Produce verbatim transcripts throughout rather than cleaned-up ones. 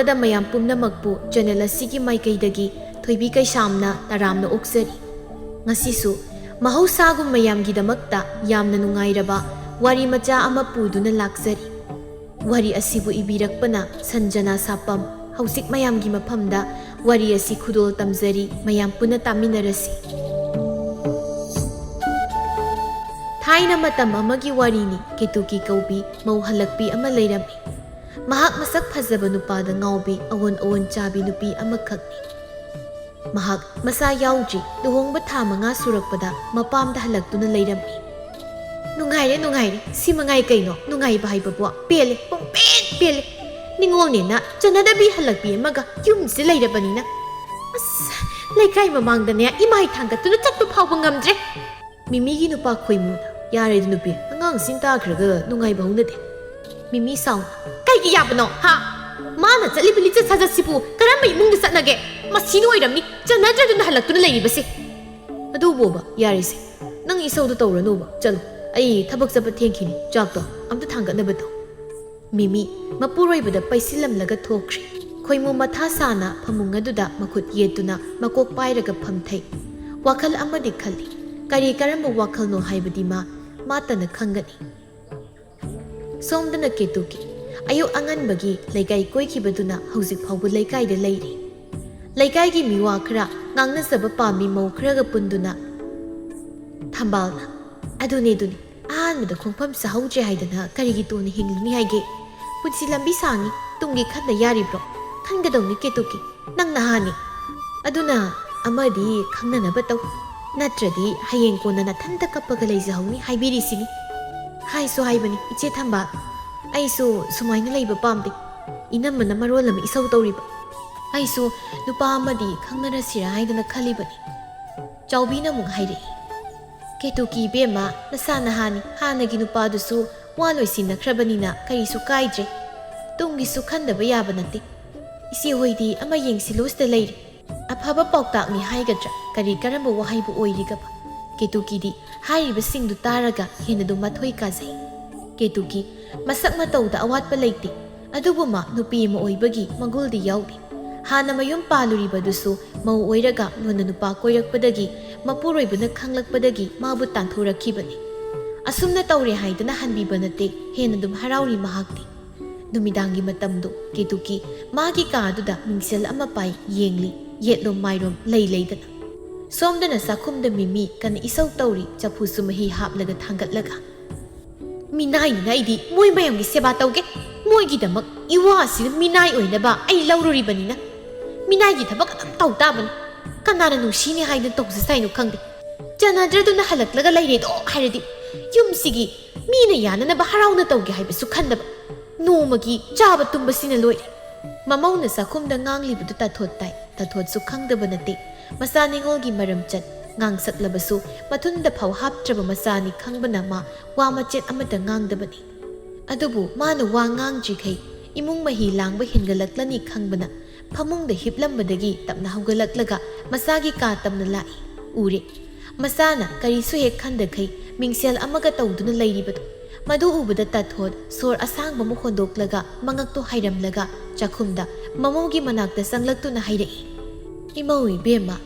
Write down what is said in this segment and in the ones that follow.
ꯗ ꯃꯌꯥꯝ ꯄꯨꯝꯅꯃꯛꯄꯨ ꯆꯦꯅꯦꯜ ꯑꯁꯤꯒꯤ ꯃꯥꯏꯀꯩꯗꯒꯤ ꯊꯣꯏꯕꯤ ꯀꯩꯁꯥꯝꯅ ꯇꯔꯥꯝꯅ ꯑꯣꯛꯆꯔꯤ꯫ ꯉꯁꯤꯁꯨ ꯃꯍꯧꯁꯥꯒꯨꯝ ꯃꯌꯥꯝꯒꯤꯗꯃꯛꯇ ꯌꯥꯝꯅ ꯅꯨꯡꯉꯥꯏꯔꯕ ꯋꯥꯔꯤ ꯃꯆꯥ ꯑꯃ ꯄꯨꯗꯨꯅ ꯂꯥꯛꯆꯔꯤ꯫ ꯋꯥꯔꯤ ꯑꯁꯤꯕꯨ ꯏꯕꯤꯔꯛꯄꯅ ꯁꯟꯖꯅꯥ ꯁꯥꯄꯝ꯫ ꯍꯧꯖꯤꯛ ꯃꯌꯥꯝꯒꯤ ꯃꯐꯝꯗ ꯋꯥꯔꯤ ꯑꯁꯤ ꯈꯨꯗꯣꯜ ꯇꯝꯖꯔꯤ, ꯃꯌꯥꯝ ꯄꯨꯟꯅ ꯇꯥꯃꯤꯟꯅꯔꯁꯤ꯫ ꯊꯥꯏꯅ ꯃꯇꯝ ꯑꯃꯒꯤ ꯋꯥꯔꯤꯅꯤ꯫ ꯀꯦꯇꯨꯀꯤ ꯀꯧꯕꯤ ꯃꯧ ꯍꯜꯂꯛꯄꯤ ꯑꯃ ꯂꯩꯔꯝꯃꯤ꯫ ꯃꯍꯥꯛ ꯃꯁꯛ ꯐꯖꯕ ꯅꯨꯄꯥꯗ ꯉꯥꯎꯕꯤ, ꯑꯑꯣꯟ ꯑꯑꯣꯟ ꯆꯥꯕꯤ ꯅꯨꯄꯤ ꯑꯃꯈꯛꯅꯤ꯫ ꯃꯍꯥꯛ ꯃꯆꯥ ꯌꯥꯎꯗ꯭ꯔꯤ, ꯂꯨꯍꯣꯡꯕ ꯊꯥ ꯃꯉꯥ ꯁꯨꯔꯛꯄꯗ ꯃꯄꯥꯝꯗ ꯍꯜꯂꯛꯇꯨꯅ ꯂꯩꯔꯝꯃꯤ꯫ "ꯅꯨꯡꯉꯥꯏꯔꯦ, ꯅꯨꯡꯉꯥꯏꯔꯦ, ꯁꯤ ꯃꯉꯥꯏ ꯀꯩꯅꯣ, ꯅꯨꯡꯉꯥꯏꯕ ꯍꯥꯏꯕꯕꯨ꯫ ꯄꯦꯜꯂꯦ, ꯄꯨꯡꯄꯦꯟ ꯄꯦꯜꯂꯦ꯫ ꯅꯤꯉꯣꯜꯅꯦꯅ ꯆꯟꯅꯗꯕꯤ ꯍꯜꯂꯛꯄꯤ ꯑꯃꯒ ꯌꯨꯝꯁꯤ ꯂꯩꯔꯕꯅꯤꯅ꯫ ꯑꯁ, ꯂꯩꯀꯥꯏ ꯃꯃꯥꯡꯗꯅꯦ ꯏꯃꯥꯏ ꯊꯥꯡꯒꯠꯇꯨꯅ ꯆꯠꯄ ꯐꯥꯎꯕ ꯉꯝꯗ꯭ꯔꯦ"꯫ ꯃꯤꯃꯤꯒꯤ ꯅꯨꯄꯥ ꯈꯣꯏꯃꯨꯅ, "ꯌꯥꯔꯦꯗ ꯅꯨꯄꯤ, ꯑꯉꯥꯡꯁꯤꯡ ꯇꯥꯈ꯭ꯔꯒ ꯅꯨꯡꯉꯥꯏꯕ ꯍꯧꯅꯗꯦ"꯫ ꯃꯤꯃꯤ ꯁꯥꯎꯅ, "ꯀꯩꯒꯤ ꯌꯥꯕꯅꯣ, ꯍꯥ? ꯃꯥꯅ ꯆꯠꯂꯤꯕ ꯂꯤꯆꯠ ꯁꯥꯖꯠꯁꯤꯕꯨ ꯀꯔꯝꯕ ꯏꯃꯨꯡꯗ ꯆꯠꯅꯒꯦ? ꯃꯁꯤꯅ ꯑꯣꯏꯔꯝꯅꯤ ꯆꯟꯅꯗ꯭ꯔꯗꯨꯅ ꯍꯜꯂꯛꯇꯨꯅ ꯂꯩꯔꯤꯕꯁꯦ"꯫ "ꯑꯗꯨꯕꯣꯕ, ꯌꯥꯔꯦꯁꯦ, ꯅꯪ ꯏꯁꯧꯗꯣ ꯇꯧꯔꯅꯨꯕ, ꯆꯠꯂꯣ, ꯑꯩ ꯊꯕꯛ ꯆꯠꯄ ꯊꯦꯡꯈꯤꯅꯤ, ꯆꯥꯛꯇꯣ ꯑꯝꯇ ꯊꯥꯡꯒꯠꯅꯕ ꯇꯧ"꯫ ꯃꯤꯃꯤ ꯃꯄꯨꯔꯣꯏꯕꯗ ꯄꯩꯁꯤꯜꯂꯝꯂꯒ ꯊꯣꯛꯈ꯭ꯔꯦ꯫ ꯈꯣꯏꯃꯨ ꯃꯊꯥ ꯁꯥꯅ ꯐꯃꯨꯡ ꯑꯗꯨꯗ ꯃꯈꯨꯠ ꯌꯦꯠꯇꯨꯅ ꯃꯀꯣꯛ ꯄꯥꯏꯔꯒ ꯐꯝꯊꯩ꯫ ꯋꯥꯈꯜ ꯑꯃꯗꯤ ꯈꯜꯂꯤ꯫ ꯀꯔꯤ ꯀꯔꯝꯕ ꯋꯥꯈꯜꯅꯣ ꯍꯥꯏꯕꯗꯤ ꯃꯥ ꯃꯥꯇꯅ ꯈꯪꯒꯅꯤ꯫ ꯁꯣꯝꯗꯅ ꯀꯦꯇꯨꯀꯤ ꯑꯌꯨꯛ ꯑꯉꯟꯕꯒꯤ ꯂꯩꯀꯥꯏ ꯀꯣꯏꯈꯤꯕꯗꯨꯅ ꯍꯧꯖꯤꯛ ꯐꯥꯎꯕ ꯂꯩꯀꯥꯏꯗ ꯂꯩꯔꯤ꯫ ꯂꯩꯀꯥꯏꯒꯤ ꯃꯤꯋꯥ ꯈꯔ ꯉꯥꯡꯅꯖꯕ ꯄꯥꯝꯃꯤ ꯃꯧ ꯈꯔꯒ ꯄꯨꯟꯗꯨꯅ꯫ ꯊꯝꯕꯥꯜꯅ, "ꯑꯗꯨꯅꯦ, ꯑꯗꯨꯅꯦ, ꯑꯍꯥꯟꯕꯗ ꯈꯣꯡꯐꯝ ꯆꯥꯍꯧꯗ꯭ꯔꯦ ꯍꯥꯏꯗꯅ ꯀꯔꯤꯒꯤ ꯇꯣꯟꯅ ꯍꯤꯡꯂꯤꯅꯤ ꯍꯥꯏꯒꯦ? ꯄꯨꯟꯁꯤ ꯂꯝꯕꯤ ꯁꯥꯡꯉꯤ, ꯇꯨꯡꯒꯤ ꯈꯟꯗ ꯌꯥꯔꯤꯕ꯭ꯔꯣ? ꯈꯟꯒꯗꯧꯅꯤ ꯀꯦꯇꯨꯀꯤ, ꯅꯪ ꯅꯍꯥꯅꯤ꯫ ꯑꯗꯨꯅ ꯑꯃꯗꯤ ꯈꯪꯅꯅꯕ ꯇꯧ, ꯅꯠꯇ꯭ꯔꯗꯤ ꯍꯌꯦꯡ ꯀꯣꯟꯅ ꯅꯊꯟꯇ ꯀꯞꯄꯒ ꯂꯩꯖꯍꯧꯅꯤ ꯍꯥꯏꯕꯤꯔꯤꯁꯤꯅꯤ"꯫ ꯍꯥꯏꯁꯨ ꯍꯥꯏꯕꯅꯤ, ꯏꯆꯦ ꯊꯝꯕꯥꯜ, ꯑꯩꯁꯨ ꯁꯨꯃꯥꯏꯅ ꯂꯩꯕ ꯄꯥꯝꯗꯦ꯫ ꯏꯅꯝꯃꯅ ꯃꯔꯣꯜ ꯑꯃ ꯏꯁꯧ ꯇꯧꯔꯤꯕ꯫ ꯑꯩꯁꯨ ꯅꯨꯄꯥ ꯑꯃꯗꯤ ꯈꯪꯅꯔꯁꯤꯔꯥ ꯍꯥꯏꯗꯅ ꯈꯜꯂꯤꯕꯅꯤ꯫ ꯆꯥꯎꯕꯤꯅ ꯑꯃꯨꯛ ꯍꯥꯏꯔꯛꯏ, "ꯀꯦꯇꯨꯀꯤ ꯏꯕꯦꯝꯃ, ꯅꯁꯥ ꯅꯍꯥꯅꯤ, ꯍꯥꯟꯅꯒꯤ ꯅꯨꯄꯥꯗꯨꯁꯨ ꯋꯥ ꯂꯣꯏꯁꯤꯟꯅꯈ꯭ꯔꯕꯅꯤꯅ ꯀꯔꯤꯁꯨ ꯀꯥꯏꯗ꯭ꯔꯦ꯫ ꯇꯨꯡꯒꯤꯁꯨ ꯈꯟꯗꯕ ꯌꯥꯕ ꯅꯠꯇꯦ꯫ ꯏꯆꯦ ꯍꯣꯏꯗꯤ ꯑꯃ ꯌꯦꯡꯁꯤꯜꯂꯨ ꯁꯤꯗ ꯂꯩꯔꯦ"꯫ ꯑꯐꯕ ꯄꯥꯎꯇꯥꯛꯅꯤ ꯍꯥꯏꯒꯗ꯭ꯔꯥ, ꯀꯔꯤ ꯀꯔꯝꯕ ꯋꯥꯍꯩꯕꯨ ꯑꯣꯏꯔꯤꯒꯕ? ꯀꯦꯇꯨꯀꯤꯗꯤ ꯍꯥꯏꯔꯤꯕꯁꯤꯡꯗꯨ ꯇꯥꯔꯒ ꯍꯦꯟꯅꯗꯨ ꯃꯊꯣꯏ ꯀꯥꯖꯩ꯫ ꯀꯦꯇꯨꯀꯤ ꯃꯁꯛ ꯃꯇꯧꯗ ꯑꯋꯥꯠꯄ ꯂꯩꯇꯦ꯫ ꯑꯗꯨꯕꯨ ꯃꯥ ꯅꯨꯄꯤ ꯑꯃ ꯑꯣꯏꯕꯒꯤ ꯃꯒꯨꯜꯗꯤ ꯌꯥꯎꯗꯦ꯫ ꯍꯥꯟꯅ ꯃꯌꯨꯝ ꯄꯥꯜꯂꯨꯔꯤꯕꯗꯨꯁꯨ ꯃꯧ ꯑꯣꯏꯔꯒ ꯂꯣꯟꯅ ꯅꯨꯄꯥ ꯀꯣꯏꯔꯛꯄꯗꯒꯤ ꯃꯄꯨꯔꯣꯏꯕꯅ ꯈꯪꯂꯛꯄꯗꯒꯤ ꯃꯥꯕꯨ ꯇꯥꯟꯊꯣꯔꯛꯈꯤꯕꯅꯤ꯫ ꯑꯁꯨꯝꯅ ꯇꯧꯔꯦ ꯍꯥꯏꯗꯅ ꯍꯟꯕꯤꯕ ꯅꯠꯇꯦ, ꯍꯦꯟꯅ ꯑꯗꯨꯝ ꯍꯔꯥꯎꯔꯤ ꯃꯍꯥꯛꯇꯤ꯫ ꯅꯨꯃꯤꯗꯥꯡꯒꯤ ꯃꯇꯝꯗꯨ ꯀꯦꯇꯨꯀꯤ ꯃꯥꯒꯤ ꯀꯥ ꯑꯗꯨꯗ ꯃꯤꯡꯁꯦꯜ ꯑꯃ ꯄꯥꯏ ꯌꯦꯡꯂꯤ, ꯌꯦꯠꯂꯣꯝ ꯃꯥꯏꯔꯣꯝ ꯂꯩ ꯂꯩꯗꯅ꯫ ꯁꯣꯝꯗꯅ ꯆꯥꯛꯈꯨꯝꯗ ꯃꯤꯃꯤ ꯀꯟꯅ ꯏꯁꯧ ꯇꯧꯔꯤ, ꯆꯐꯨꯁꯨ ꯃꯍꯤ ꯍꯥꯞꯂꯒ ꯊꯥꯡꯒꯠꯂꯒ꯫ "ꯃꯤꯅꯥꯏꯅꯤꯅ ꯑꯩꯗꯤ ꯃꯣꯏ ꯃꯌꯥꯝꯒꯤ ꯁꯦꯕꯥ ꯇꯧꯒꯦ, ꯃꯣꯏꯒꯤꯗꯃꯛ ꯏꯋꯥꯁꯤꯅ ꯃꯤꯅꯥꯏ ꯑꯣꯏꯅꯕ ꯑꯩ ꯂꯧꯔꯨꯔꯤꯕꯅꯤꯅ꯫ ꯃꯤꯅꯥꯏꯒꯤ ꯊꯕꯛ ꯑꯗꯨꯝ ꯇꯧ ꯇꯥꯕꯅꯤ꯫ ꯀꯅꯥꯅ ꯅꯨꯡꯁꯤꯅꯤ ꯍꯥꯏꯗꯅ ꯇꯧꯖꯁ ꯍꯥꯏꯅꯣ ꯈꯪꯗꯦ꯫ ꯆꯅꯗ꯭ꯔꯗꯨꯅ ꯍꯜꯂꯛꯂꯒ ꯂꯩꯔꯦꯗꯣ ꯍꯥꯏꯔꯗꯤ ꯌꯨꯝꯁꯤꯒꯤ ꯃꯤꯅ ꯌꯥꯅꯅꯕ ꯍꯔꯥꯎꯅ ꯇꯧꯒꯦ ꯍꯥꯏꯕꯁꯨ ꯈꯟꯗꯕ꯫ ꯅꯣꯡꯃꯒꯤ ꯆꯥꯕ ꯇꯨꯝꯕꯁꯤꯅ ꯂꯣꯏꯔꯦ꯫" ꯃꯃꯧꯅ ꯆꯥꯛꯈꯨꯝꯗ ꯉꯥꯡꯂꯤꯕꯗꯨ ꯇꯥꯊꯣꯠ ꯇꯥꯏ꯫ ꯇꯥꯊꯣꯠꯁꯨ ꯈꯪꯗꯕ ꯅꯠꯇꯦ꯫ ꯃꯆꯥ ꯅꯤꯉꯣꯜꯒꯤ ꯃꯔꯝꯆꯠ ꯉꯥꯡꯁꯛꯂꯕꯁꯨ ꯃꯊꯨꯟꯗ ꯐꯥꯎ ꯍꯥꯞꯇ꯭ꯔꯕ ꯃꯆꯥꯅꯤ ꯈꯪꯕꯅ ꯃꯥ ꯋꯥ ꯃꯆꯦꯠ ꯑꯃꯠꯇ ꯉꯥꯡꯗꯕꯅꯤ꯫ ꯑꯗꯨꯕꯨ ꯃꯥꯅ ꯋꯥ ꯉꯥꯡꯗ꯭ꯔꯤꯈꯩ ꯏꯃꯨꯡ ꯃꯍꯤ ꯂꯥꯡꯕ ꯍꯦꯟꯒꯠꯂꯛꯂꯅꯤ ꯈꯪꯕꯅ ꯐꯃꯨꯡꯗ ꯍꯤꯞꯂꯝꯕꯗꯒꯤ ꯇꯞꯅ ꯍꯧꯒꯠꯂꯛꯂꯒ ꯃꯆꯥꯒꯤ ꯀꯥ ꯇꯝꯅ ꯂꯥꯛꯏ꯫ ꯎꯔꯦ꯫ ꯃꯆꯥꯅ ꯀꯔꯤꯁꯨ ꯍꯦꯛ ꯈꯟꯗꯈꯩ ꯃꯤꯡꯁꯦꯜ ꯑꯃꯒ ꯇꯧꯗꯨꯅ ꯂꯩꯔꯤꯕꯗꯨ꯫ ꯃꯗꯨ ꯎꯕꯗ ꯇꯥꯊꯣꯠ ꯁꯣꯔ ꯑꯁꯥꯡꯕ ꯑꯃ ꯍꯣꯟꯗꯣꯛꯂꯒ ꯃꯉꯛꯇꯨ ꯍꯥꯏꯔꯝꯂꯒ ꯆꯥꯛꯈꯨꯝꯗ ꯃꯃꯧꯒꯤ ꯃꯅꯥꯛꯇ ꯆꯪꯂꯛꯇꯨꯅ ꯍꯥꯏꯔꯛꯏ, "ꯏꯃꯧ ꯏꯕꯦꯝꯃ,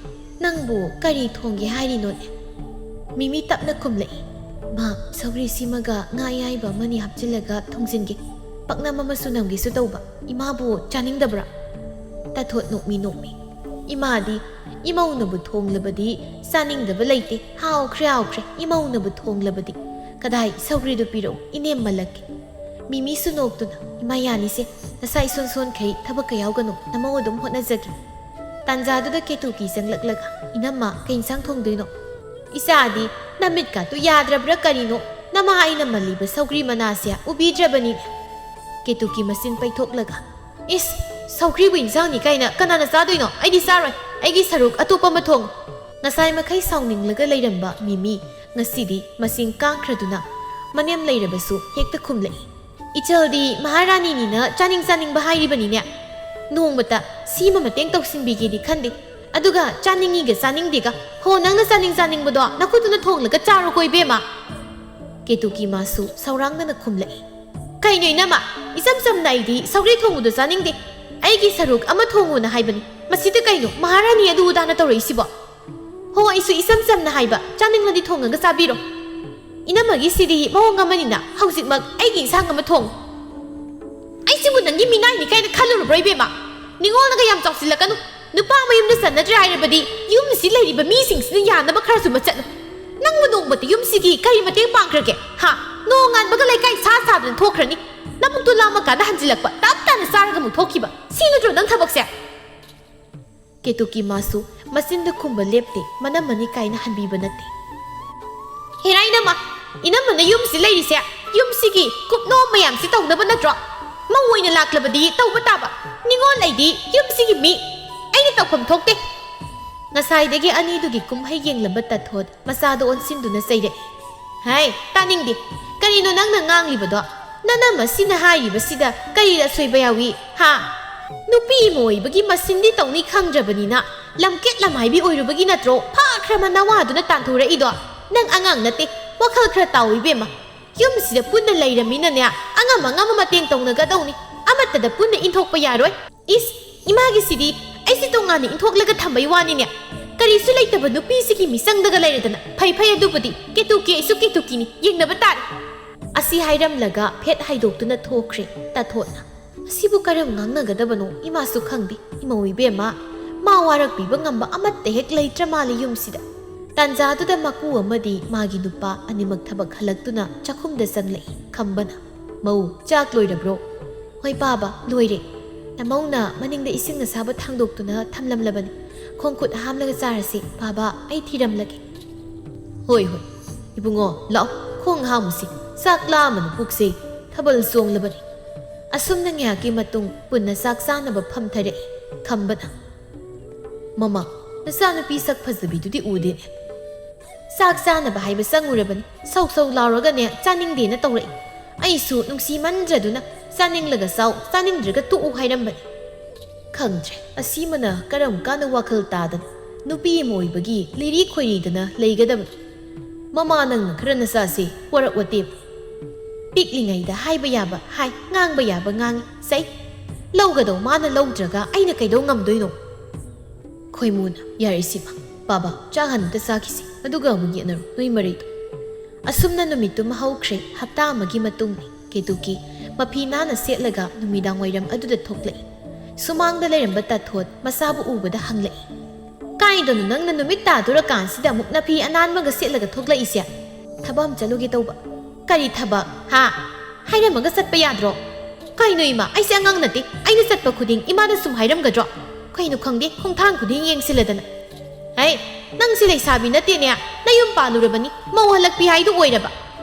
ꯅꯪꯕꯨ ꯀꯔꯤ ꯊꯣꯡꯒꯦ ꯍꯥꯏꯔꯤꯅꯣꯅꯦ?" ꯃꯤꯃꯤ ꯇꯞꯅ ꯈꯨꯝꯂꯛꯏ, "ꯃꯥ, ꯁꯧꯒ꯭ꯔꯤ ꯁꯤꯃꯒ ꯉꯥ ꯑꯌꯥꯏꯕ ꯑꯃꯅꯤ ꯍꯥꯞꯆꯤꯜꯂꯒ ꯊꯣꯡꯖꯤꯟꯒꯦ꯫ ꯄꯥꯛꯅꯝ ꯑꯃꯁꯨ ꯅꯝꯒꯦꯁꯨ ꯇꯧꯕ꯫ ꯏꯃꯥꯕꯨ ꯆꯥꯅꯤꯡꯗꯕ꯭ꯔꯥ?" ꯇꯥꯊꯣꯠ ꯅꯣꯛꯃꯤ ꯅꯣꯛꯃꯤ, "ꯏꯃꯥꯗꯤ ꯏꯃꯧꯅꯕꯨ ꯊꯣꯡꯂꯕꯗꯤ ꯆꯥꯅꯤꯡꯗꯕ ꯂꯩꯇꯦ꯫ ꯍꯥꯎꯈ꯭ꯔꯦ, ꯍꯥꯎꯈ꯭ꯔꯦ, ꯏꯃꯧꯅꯕꯨ ꯊꯣꯡꯂꯕꯗꯤ꯫ ꯀꯗꯥꯏ, ꯁꯧꯒ꯭ꯔꯤꯗꯨ ꯄꯤꯔꯛꯎ, ꯏꯅꯦꯝ ꯃꯜꯂꯛꯀꯦ꯫" ꯃꯤꯃꯤꯁꯨ ꯅꯣꯛꯇꯨꯅ, "ꯏꯃꯥ, ꯌꯥꯅꯤꯁꯦ, ꯅꯁꯥ ꯏꯁꯣꯟ ꯁꯣꯟꯈꯩ ꯊꯕꯛꯀ ꯌꯥꯎꯒꯅꯨ, ꯅꯃꯧ ꯑꯗꯨꯝ ꯍꯣꯠꯅꯖꯒꯦ꯫" ꯇꯥꯟꯖꯥꯗꯨꯗ ꯀꯦꯇꯨꯀꯤ ꯆꯪꯂꯛꯂꯒ, "ꯏꯅꯝꯃ, ꯀꯩ ꯏꯟꯁꯥꯡ ꯊꯣꯡꯗꯣꯏꯅꯣ?" "ꯏꯆꯥꯗꯤ ꯅꯃꯤꯠꯀꯥꯇꯨ ꯌꯥꯗ꯭ꯔꯕ꯭ꯔꯥ ꯀꯔꯤꯅꯣ? ꯅꯃꯥ ꯑꯩꯅ ꯃꯜꯂꯤꯕ ꯁꯧꯒ꯭ꯔꯤ ꯃꯅꯥꯁꯦ ꯎꯕꯤꯗ꯭ꯔꯕꯅꯤꯅꯦ?" ꯀꯦꯇꯨꯀꯤ ꯃꯆꯤꯟ ꯄꯩꯊꯣꯛꯂꯒ, "ꯏꯁ, ꯁꯧꯒ꯭ꯔꯤꯕꯨ ꯏꯟꯁꯥꯡꯅꯤ ꯀꯥꯏꯅ ꯀꯅꯥꯅ ꯆꯥꯗꯣꯏꯅꯣ? ꯑꯩꯗꯤ ꯆꯥꯔꯣꯏ꯫ ꯑꯩꯒꯤ ꯁꯔꯨꯛ ꯑꯇꯣꯞꯄ ꯑꯃ ꯊꯣꯡꯉꯨ꯫" ꯉꯁꯥꯏ ꯃꯈꯩ ꯁꯥꯎꯅꯤꯡꯂꯒ ꯂꯩꯔꯝꯕ ꯃꯤꯃꯤ ꯉꯁꯤꯗꯤ ꯃꯆꯤꯟ ꯀꯥꯡꯈ꯭ꯔꯗꯨꯅ ꯃꯅꯦꯝ ꯂꯩꯔꯕꯁꯨ ꯍꯦꯛꯇ ꯈꯨꯝꯂꯛꯏ, "ꯏꯆꯜꯗꯤ ꯃꯍꯥꯔꯥꯅꯤꯅꯤꯅ ꯆꯥꯅꯤꯡ ꯆꯥꯅꯤꯡꯕ ꯍꯥꯏꯔꯤꯕꯅꯤꯅꯦ꯫ ꯅꯣꯡꯃꯇ ꯁꯤꯃ ꯃꯇꯦꯡ ꯇꯧꯁꯤꯟꯕꯤꯒꯦꯗꯤ ꯈꯟꯗꯦ꯫ ꯑꯗꯨꯒ ꯆꯥꯅꯤꯡꯉꯤꯒ ꯆꯥꯅꯤꯡꯗꯦꯒ꯫ ꯍꯣ, ꯅꯪꯅ ꯆꯥꯅꯤꯡ ꯆꯥꯅꯤꯡꯕꯗꯣ ꯅꯈꯨꯠꯇꯨꯅ ꯊꯣꯡꯂꯒ ꯆꯥꯔꯣꯀꯣ ꯏꯕꯦꯝꯃ꯫" ꯀꯦꯇꯨꯀꯤ ꯃꯥꯁꯨ ꯁꯧꯔꯥꯡꯗꯅ ꯈꯨꯝꯂꯛꯏ, ꯀꯩꯅꯣ ꯏꯅꯝꯃ? ꯏꯆꯝ ꯆꯝꯅ ꯑꯩꯗꯤ ꯁꯧꯒ꯭ꯔꯤ ꯊꯣꯡꯕꯗꯣ ꯆꯥꯅꯤꯡꯗꯦ, ꯑꯩꯒꯤ ꯁꯔꯨꯛ ꯑꯃ ꯊꯣꯡꯉꯨꯅ ꯍꯥꯏꯕꯅꯤ꯫ ꯃꯁꯤꯗ ꯀꯩꯅꯣ ꯃꯍꯥꯔꯥꯅꯤ ꯑꯗꯨ ꯑꯗꯥꯅ ꯇꯧꯔꯛꯏꯁꯤꯕꯣ? ꯍꯣ, ꯑꯩꯁꯨ ꯏꯆꯝ ꯆꯝꯅ ꯍꯥꯏꯕ, ꯆꯥꯅꯤꯡꯂꯗꯤ ꯊꯣꯡꯉꯒ ꯆꯥꯕꯤꯔꯣ꯫ ꯏꯅꯝꯃꯒꯤꯁꯤꯗꯤ ꯃꯑꯣꯡ ꯑꯃꯅꯤꯅ, ꯍꯧꯖꯤꯛꯃꯛ ꯑꯩꯒꯤ ꯏꯟꯁꯥꯡ ꯑꯃ ꯊꯣꯡꯉꯨ꯫ ꯑꯩꯁꯤꯕꯨ ꯅꯪꯒꯤ ꯃꯤꯅꯥꯏꯅꯤ ꯀꯥꯏꯅ ꯈꯜꯂꯨꯔꯕ꯭ꯔꯣ ꯏꯕꯦꯝꯃ? ꯅꯤꯉꯣꯜꯅꯒ ꯌꯥꯝ ꯆꯥꯎꯁꯤꯜꯂꯛꯀꯅꯨ꯫ ꯅꯨꯄꯥ ꯃꯌꯨꯝꯗ ꯆꯟꯅꯗ꯭ꯔꯦ ꯍꯥꯏꯔꯕꯗꯤ ꯌꯨꯝꯁꯤ ꯂꯩꯔꯤꯕ ꯃꯤꯁꯤꯡꯁꯤꯅ ꯌꯥꯅꯕ ꯈꯔꯁꯨ ꯃꯆꯠꯅꯨ꯫ ꯅꯪꯕꯨ ꯅꯣꯡꯃꯇ ꯌꯨꯝꯁꯤꯒꯤ ꯀꯔꯤ ꯃꯇꯦꯡ ꯄꯥꯡꯈ꯭ꯔꯒꯦ? ꯍꯥ? ꯅꯣꯡꯉꯥꯟꯕꯒ ꯂꯩꯀꯥꯏ ꯁꯥ ꯁꯥꯗꯅ ꯊꯣꯛꯈ꯭ꯔꯅꯤ꯫ ꯅꯕꯨꯛꯇꯨ ꯂꯥꯝꯃꯀꯥꯟꯗ ꯍꯟꯖꯤꯜꯂꯛꯄ, ꯇꯞ ꯇꯥꯅ ꯆꯥꯔꯒ ꯑꯃꯨꯛ ꯊꯣꯛꯈꯤꯕ꯫ ꯁꯤ ꯅꯠꯇ꯭ꯔꯣ ꯅꯪ ꯊꯕꯛꯁꯦ? ꯀꯦꯇꯨꯀꯤ ꯃꯥꯁꯨ ꯃꯆꯤꯟꯗ ꯈꯨꯝꯕ ꯂꯦꯞꯇꯦ, ꯃꯅꯝꯃꯅꯤ ꯀꯥꯏꯅ ꯍꯟꯕꯤꯕ ꯅꯠꯇꯦ꯫ ꯍꯦꯔꯥ ꯏꯅꯝꯃ, ꯏꯅꯝꯃꯅ ꯌꯨꯝꯁꯤ ꯂꯩꯔꯤꯁꯦ ꯌꯨꯝꯁꯤꯒꯤ ꯀꯨꯞꯅꯣꯝ ꯃꯌꯥꯝꯁꯤ ꯇꯧꯅꯕ ꯅꯠꯇ꯭ꯔꯣ? ꯃꯧ ꯑꯣꯏꯅ ꯂꯥꯛꯂꯕꯗꯤ ꯇꯧꯕ ꯇꯥꯕ꯫ ꯅꯤꯉꯣꯜ ꯑꯩꯗꯤ ꯌꯨꯝꯁꯤꯒꯤ ꯃꯤ, ꯑꯩꯅ ꯇꯧꯐꯝ ꯊꯣꯛꯇꯦ꯫ ꯉꯁꯥꯏꯗꯒꯤ ꯑꯅꯤꯗꯨꯒꯤ ꯀꯨꯝꯍꯩ ꯌꯦꯡꯂꯝꯕ ꯇꯥꯊꯣꯠ ꯃꯆꯥꯗ ꯑꯣꯟꯁꯤꯟꯗꯨꯅ ꯆꯩꯔꯛꯏ꯫ ꯍꯥꯏ, ꯇꯥꯅꯤꯡꯗꯦ꯫ ꯀꯔꯤꯅꯣ ꯅꯪꯅ ꯉꯥꯡꯂꯤꯕꯗꯣ? ꯅꯅꯝꯃꯁꯤꯅ ꯍꯥꯏꯔꯤꯕꯁꯤꯗ ꯀꯔꯤ ꯑꯁꯣꯏꯕ ꯌꯥꯎꯏ? ꯍꯥ? ꯅꯨꯄꯤ ꯑꯃ ꯑꯣꯏꯕꯒꯤ ꯃꯁꯤꯟꯗꯤ ꯇꯧꯅꯤ ꯈꯪꯗ꯭ꯔꯕꯅꯤꯅ, ꯂꯝꯀꯦꯠ ꯂꯝꯍꯥꯏꯕꯤ ꯑꯣꯏꯔꯨꯕꯒꯤ ꯅꯠꯇ꯭ꯔꯣ ꯐꯥꯈ꯭ꯔꯕ ꯅꯋꯥꯗꯨꯅ ꯇꯥꯟꯊꯣꯔꯛꯏꯗꯣ? ꯅꯪ ꯑꯉꯥꯡ ꯅꯠꯇꯦ, ꯋꯥꯈꯜ ꯈꯔ ꯇꯥꯎ ꯏꯕꯦꯝꯃ꯫ ꯌꯨꯝꯁꯤꯗ ꯄꯨꯟꯅ ꯂꯩꯔꯃꯤꯅꯅꯦ, ꯑꯉꯝ ꯑꯉꯝꯕ ꯃꯇꯦꯡ ꯇꯧꯅꯒꯗꯧꯅꯤ, ꯑꯃꯠꯇꯗ ꯄꯨꯟꯅ ꯏꯟꯊꯣꯛꯄ ꯌꯥꯔꯣꯏ꯫ ꯏꯁ, ꯏꯃꯥꯒꯤꯁꯤꯗꯤ ꯑꯩꯁꯦ ꯇꯣꯉꯥꯟꯅ ꯏꯟꯊꯣꯛꯂꯒ ꯊꯝꯕꯩ ꯋꯥꯅꯤꯅꯦ꯫ ꯀꯔꯤꯁꯨ ꯂꯩꯇꯕ ꯅꯨꯄꯤꯁꯤꯒꯤ ꯃꯤꯆꯪꯗꯒ ꯂꯩꯔꯗꯅ꯫ ꯐꯩ ꯐꯩ, ꯑꯗꯨꯕꯨꯗꯤ ꯀꯦꯇꯨꯀꯤ ꯑꯩꯁꯨ ꯀꯦꯇꯨꯀꯤꯅꯤ, ꯌꯦꯡꯅꯕ ꯇꯥꯔꯦ꯫ ꯑꯁꯤ ꯍꯥꯏꯔꯝꯂꯒ ꯐꯦꯠ ꯍꯥꯏꯗꯣꯛꯇꯨꯅ ꯊꯣꯛꯈ꯭ꯔꯦ ꯇꯥꯊꯣꯠꯅ꯫ ꯑꯁꯤꯕꯨ ꯀꯔꯝ ꯉꯥꯡꯅꯒꯗꯕꯅꯣ ꯏꯃꯥꯁꯨ ꯈꯪꯗꯦ꯫ ꯏꯃꯧ ꯏꯕꯦꯝꯃ, ꯃꯥ ꯋꯥꯔꯛꯄꯤꯕ ꯉꯝꯕ ꯑꯃꯠꯇ ꯍꯦꯛ ꯂꯩꯇ꯭ꯔ ꯃꯥꯜꯂꯦ ꯌꯨꯝꯁꯤꯗ꯫ ꯇꯥꯟꯖꯥꯗꯨꯗ ꯃꯀꯨ ꯑꯃꯗꯤ ꯃꯥꯒꯤ ꯅꯨꯄꯥ ꯑꯅꯤꯃꯛ ꯊꯕꯛ ꯍꯜꯂꯛꯇꯨꯅ ꯆꯥꯛꯈꯨꯝꯗ ꯆꯪꯂꯛꯏ꯫ ꯈꯝꯕꯅ, "ꯃꯧ, ꯆꯥꯛ ꯂꯣꯏꯔꯕ꯭ꯔꯣ?" "ꯍꯣꯏ ꯄꯥꯕ, ꯂꯣꯏꯔꯦ꯫ ꯅꯃꯧꯅ ꯃꯅꯤꯡꯗ ꯏꯁꯤꯡ ꯑꯁꯥꯕ ꯊꯥꯡꯗꯣꯛꯇꯨꯅ ꯊꯝꯂꯝꯂꯕꯅꯤ꯫ ꯈꯣꯡ ꯈꯨꯠ ꯍꯥꯝꯂꯒ ꯆꯥꯔꯁꯤ꯫ ꯄꯥꯕ, ꯑꯩ ꯊꯤꯔꯝꯂꯒꯦ꯫" "ꯍꯣꯏ, ꯍꯣꯏ꯫ ꯏꯕꯨꯡꯉꯣ, ꯂꯥꯛꯑꯣ, ꯈꯣꯡ ꯍꯥꯝꯃꯨꯁꯤ꯫ ꯆꯥꯛ ꯂꯥꯝꯃꯅ ꯄꯨꯛꯁꯦ ꯊꯥꯕꯜ ꯆꯣꯡꯂꯕꯅꯤ꯫" ꯑꯁꯨꯝꯅ ꯉꯥꯏꯍꯥꯛꯀꯤ ꯃꯇꯨꯡ ꯄꯨꯟꯅ ꯆꯥꯛ ꯆꯥꯅꯕ ꯐꯝꯊꯔꯛꯏ꯫ ꯈꯝꯕꯅ, "ꯃꯃꯥ, ꯅꯆꯥꯅꯨꯄꯤ ꯁꯛ ꯐꯖꯕꯤꯗꯨꯗꯤ ꯎꯗꯦꯅꯦ꯫" ꯆꯥꯛ ꯆꯥꯅꯕ ꯍꯥꯏꯕ ꯆꯪꯉꯨꯔꯕꯅꯤ꯫ ꯁꯧ ꯁꯧ ꯂꯥꯎꯔꯒꯅꯦ ꯆꯥꯅꯤꯡꯗꯦꯅ ꯇꯧꯔꯛꯏ꯫ ꯑꯩꯁꯨ ꯅꯨꯡꯁꯤꯃꯟꯗ꯭ꯔꯗꯨꯅ ꯆꯥꯅꯤꯡꯂꯒ ꯆꯥꯎ, ꯆꯥꯅꯤꯡꯗ꯭ꯔꯒ ꯇꯣꯛꯎ ꯍꯥꯏꯔꯝꯕꯅꯤ꯫ ꯈꯪꯗ꯭ꯔꯦ, ꯑꯁꯤꯃꯅ ꯀꯔꯝ ꯀꯥꯟꯗ ꯋꯥꯈꯜ ꯇꯥꯗꯅ ꯅꯨꯄꯤ ꯑꯃ ꯑꯣꯏꯕꯒꯤ ꯂꯤꯔꯤ ꯈꯣꯏꯔꯤꯗꯅ ꯂꯩꯒꯗꯕꯅꯣ? ꯃꯃꯥ, ꯅꯪꯅ ꯈꯔ ꯅꯆꯥꯁꯦ ꯋꯥꯔꯛ ꯋꯥꯇꯦꯝ꯫ ꯄꯤꯛꯂꯤꯉꯩꯗ ꯍꯥꯏꯕ ꯌꯥꯕ ꯍꯥꯏ, ꯉꯥꯡꯕ ꯌꯥꯕ ꯉꯥꯡꯉꯤ, ꯆꯩ꯫ ꯂꯧꯒꯗꯧ ꯃꯥꯅ ꯂꯧꯗ꯭ꯔꯒ ꯑꯩꯅ ꯀꯩꯗꯧ ꯉꯝꯗꯣꯏꯅꯣ? ꯈꯣꯏꯃꯨꯅ, "ꯌꯥꯔꯦ ꯁꯤꯃ, ꯕꯥꯕꯥ, ꯆꯥꯛ ꯍꯥꯟꯅ ꯑꯝꯇ ꯆꯥꯈꯤꯁꯤ, ꯑꯗꯨꯒ ꯑꯃꯨꯛ ꯌꯦꯠꯅꯔꯣ ꯅꯣꯏ ꯃꯔꯩꯗꯣ"꯫ ꯑꯁꯨꯝꯅ ꯅꯨꯃꯤꯠꯇꯨꯃ ꯍꯧꯈ꯭ꯔꯦ꯫ ꯍꯞꯇꯥ ꯑꯃꯒꯤ ꯃꯇꯨꯡꯅꯤ꯫ ꯀꯦꯇꯨꯀꯤ ꯃꯐꯤ ꯅꯥꯟꯅ ꯁꯦꯠꯂꯒ ꯅꯨꯃꯤꯗꯥꯡ ꯋꯥꯏꯔꯝ ꯑꯗꯨꯗ ꯊꯣꯛꯂꯛꯏ꯫ ꯁꯨꯃꯥꯡꯗ ꯂꯩꯔꯝꯕ ꯇꯥꯊꯣꯠ ꯃꯁꯥꯕꯨ ꯎꯕꯗ ꯍꯪꯂꯛꯏ, "ꯀꯥꯏꯗꯅꯣ ꯅꯪꯅ ꯅꯨꯃꯤꯠ ꯇꯥꯗꯣꯔꯀꯥꯟꯁꯤꯗ ꯑꯃꯨꯛ ꯅꯐꯤ ꯑꯅꯥꯟꯕꯒ ꯁꯦꯠꯂꯒ ꯊꯣꯛꯂꯛꯏꯁꯦ?" "ꯊꯕꯛ ꯑꯃ ꯆꯠꯂꯨꯒꯦ ꯇꯧꯕ"꯫ "ꯀꯔꯤ ꯊꯕꯛ, ꯍꯥ? ꯍꯥꯏꯔꯝꯃꯒ ꯆꯠꯄ ꯌꯥꯗ꯭ꯔꯣ?" "ꯀꯩꯅꯣ ꯏꯃꯥ, ꯑꯩꯁꯦ ꯑꯉꯥꯡ ꯅꯠꯇꯦ, ꯑꯩꯅ ꯆꯠꯄ ꯈꯨꯗꯤꯡ ꯏꯃꯥꯗ ꯁꯨꯝ ꯍꯥꯏꯔꯝꯒꯗ꯭ꯔꯣ? ꯀꯩꯅꯣ ꯈꯪꯗꯦ, ꯈꯣꯡꯊꯥꯡ ꯈꯨꯗꯤꯡ ꯌꯦꯡꯁꯤꯜꯂꯗꯅ"꯫ "ꯍꯩ, ꯅꯪꯁꯤ ꯂꯩꯁꯥꯕꯤ ꯅꯠꯇꯦꯅꯦ, ꯅꯌꯨꯝ ꯄꯥꯜꯂꯨꯔꯕꯅꯤ, ꯃꯧ ꯍꯜꯂꯛꯄꯤ ꯍꯥꯏꯗꯨ ꯑꯣꯏꯔꯕ꯫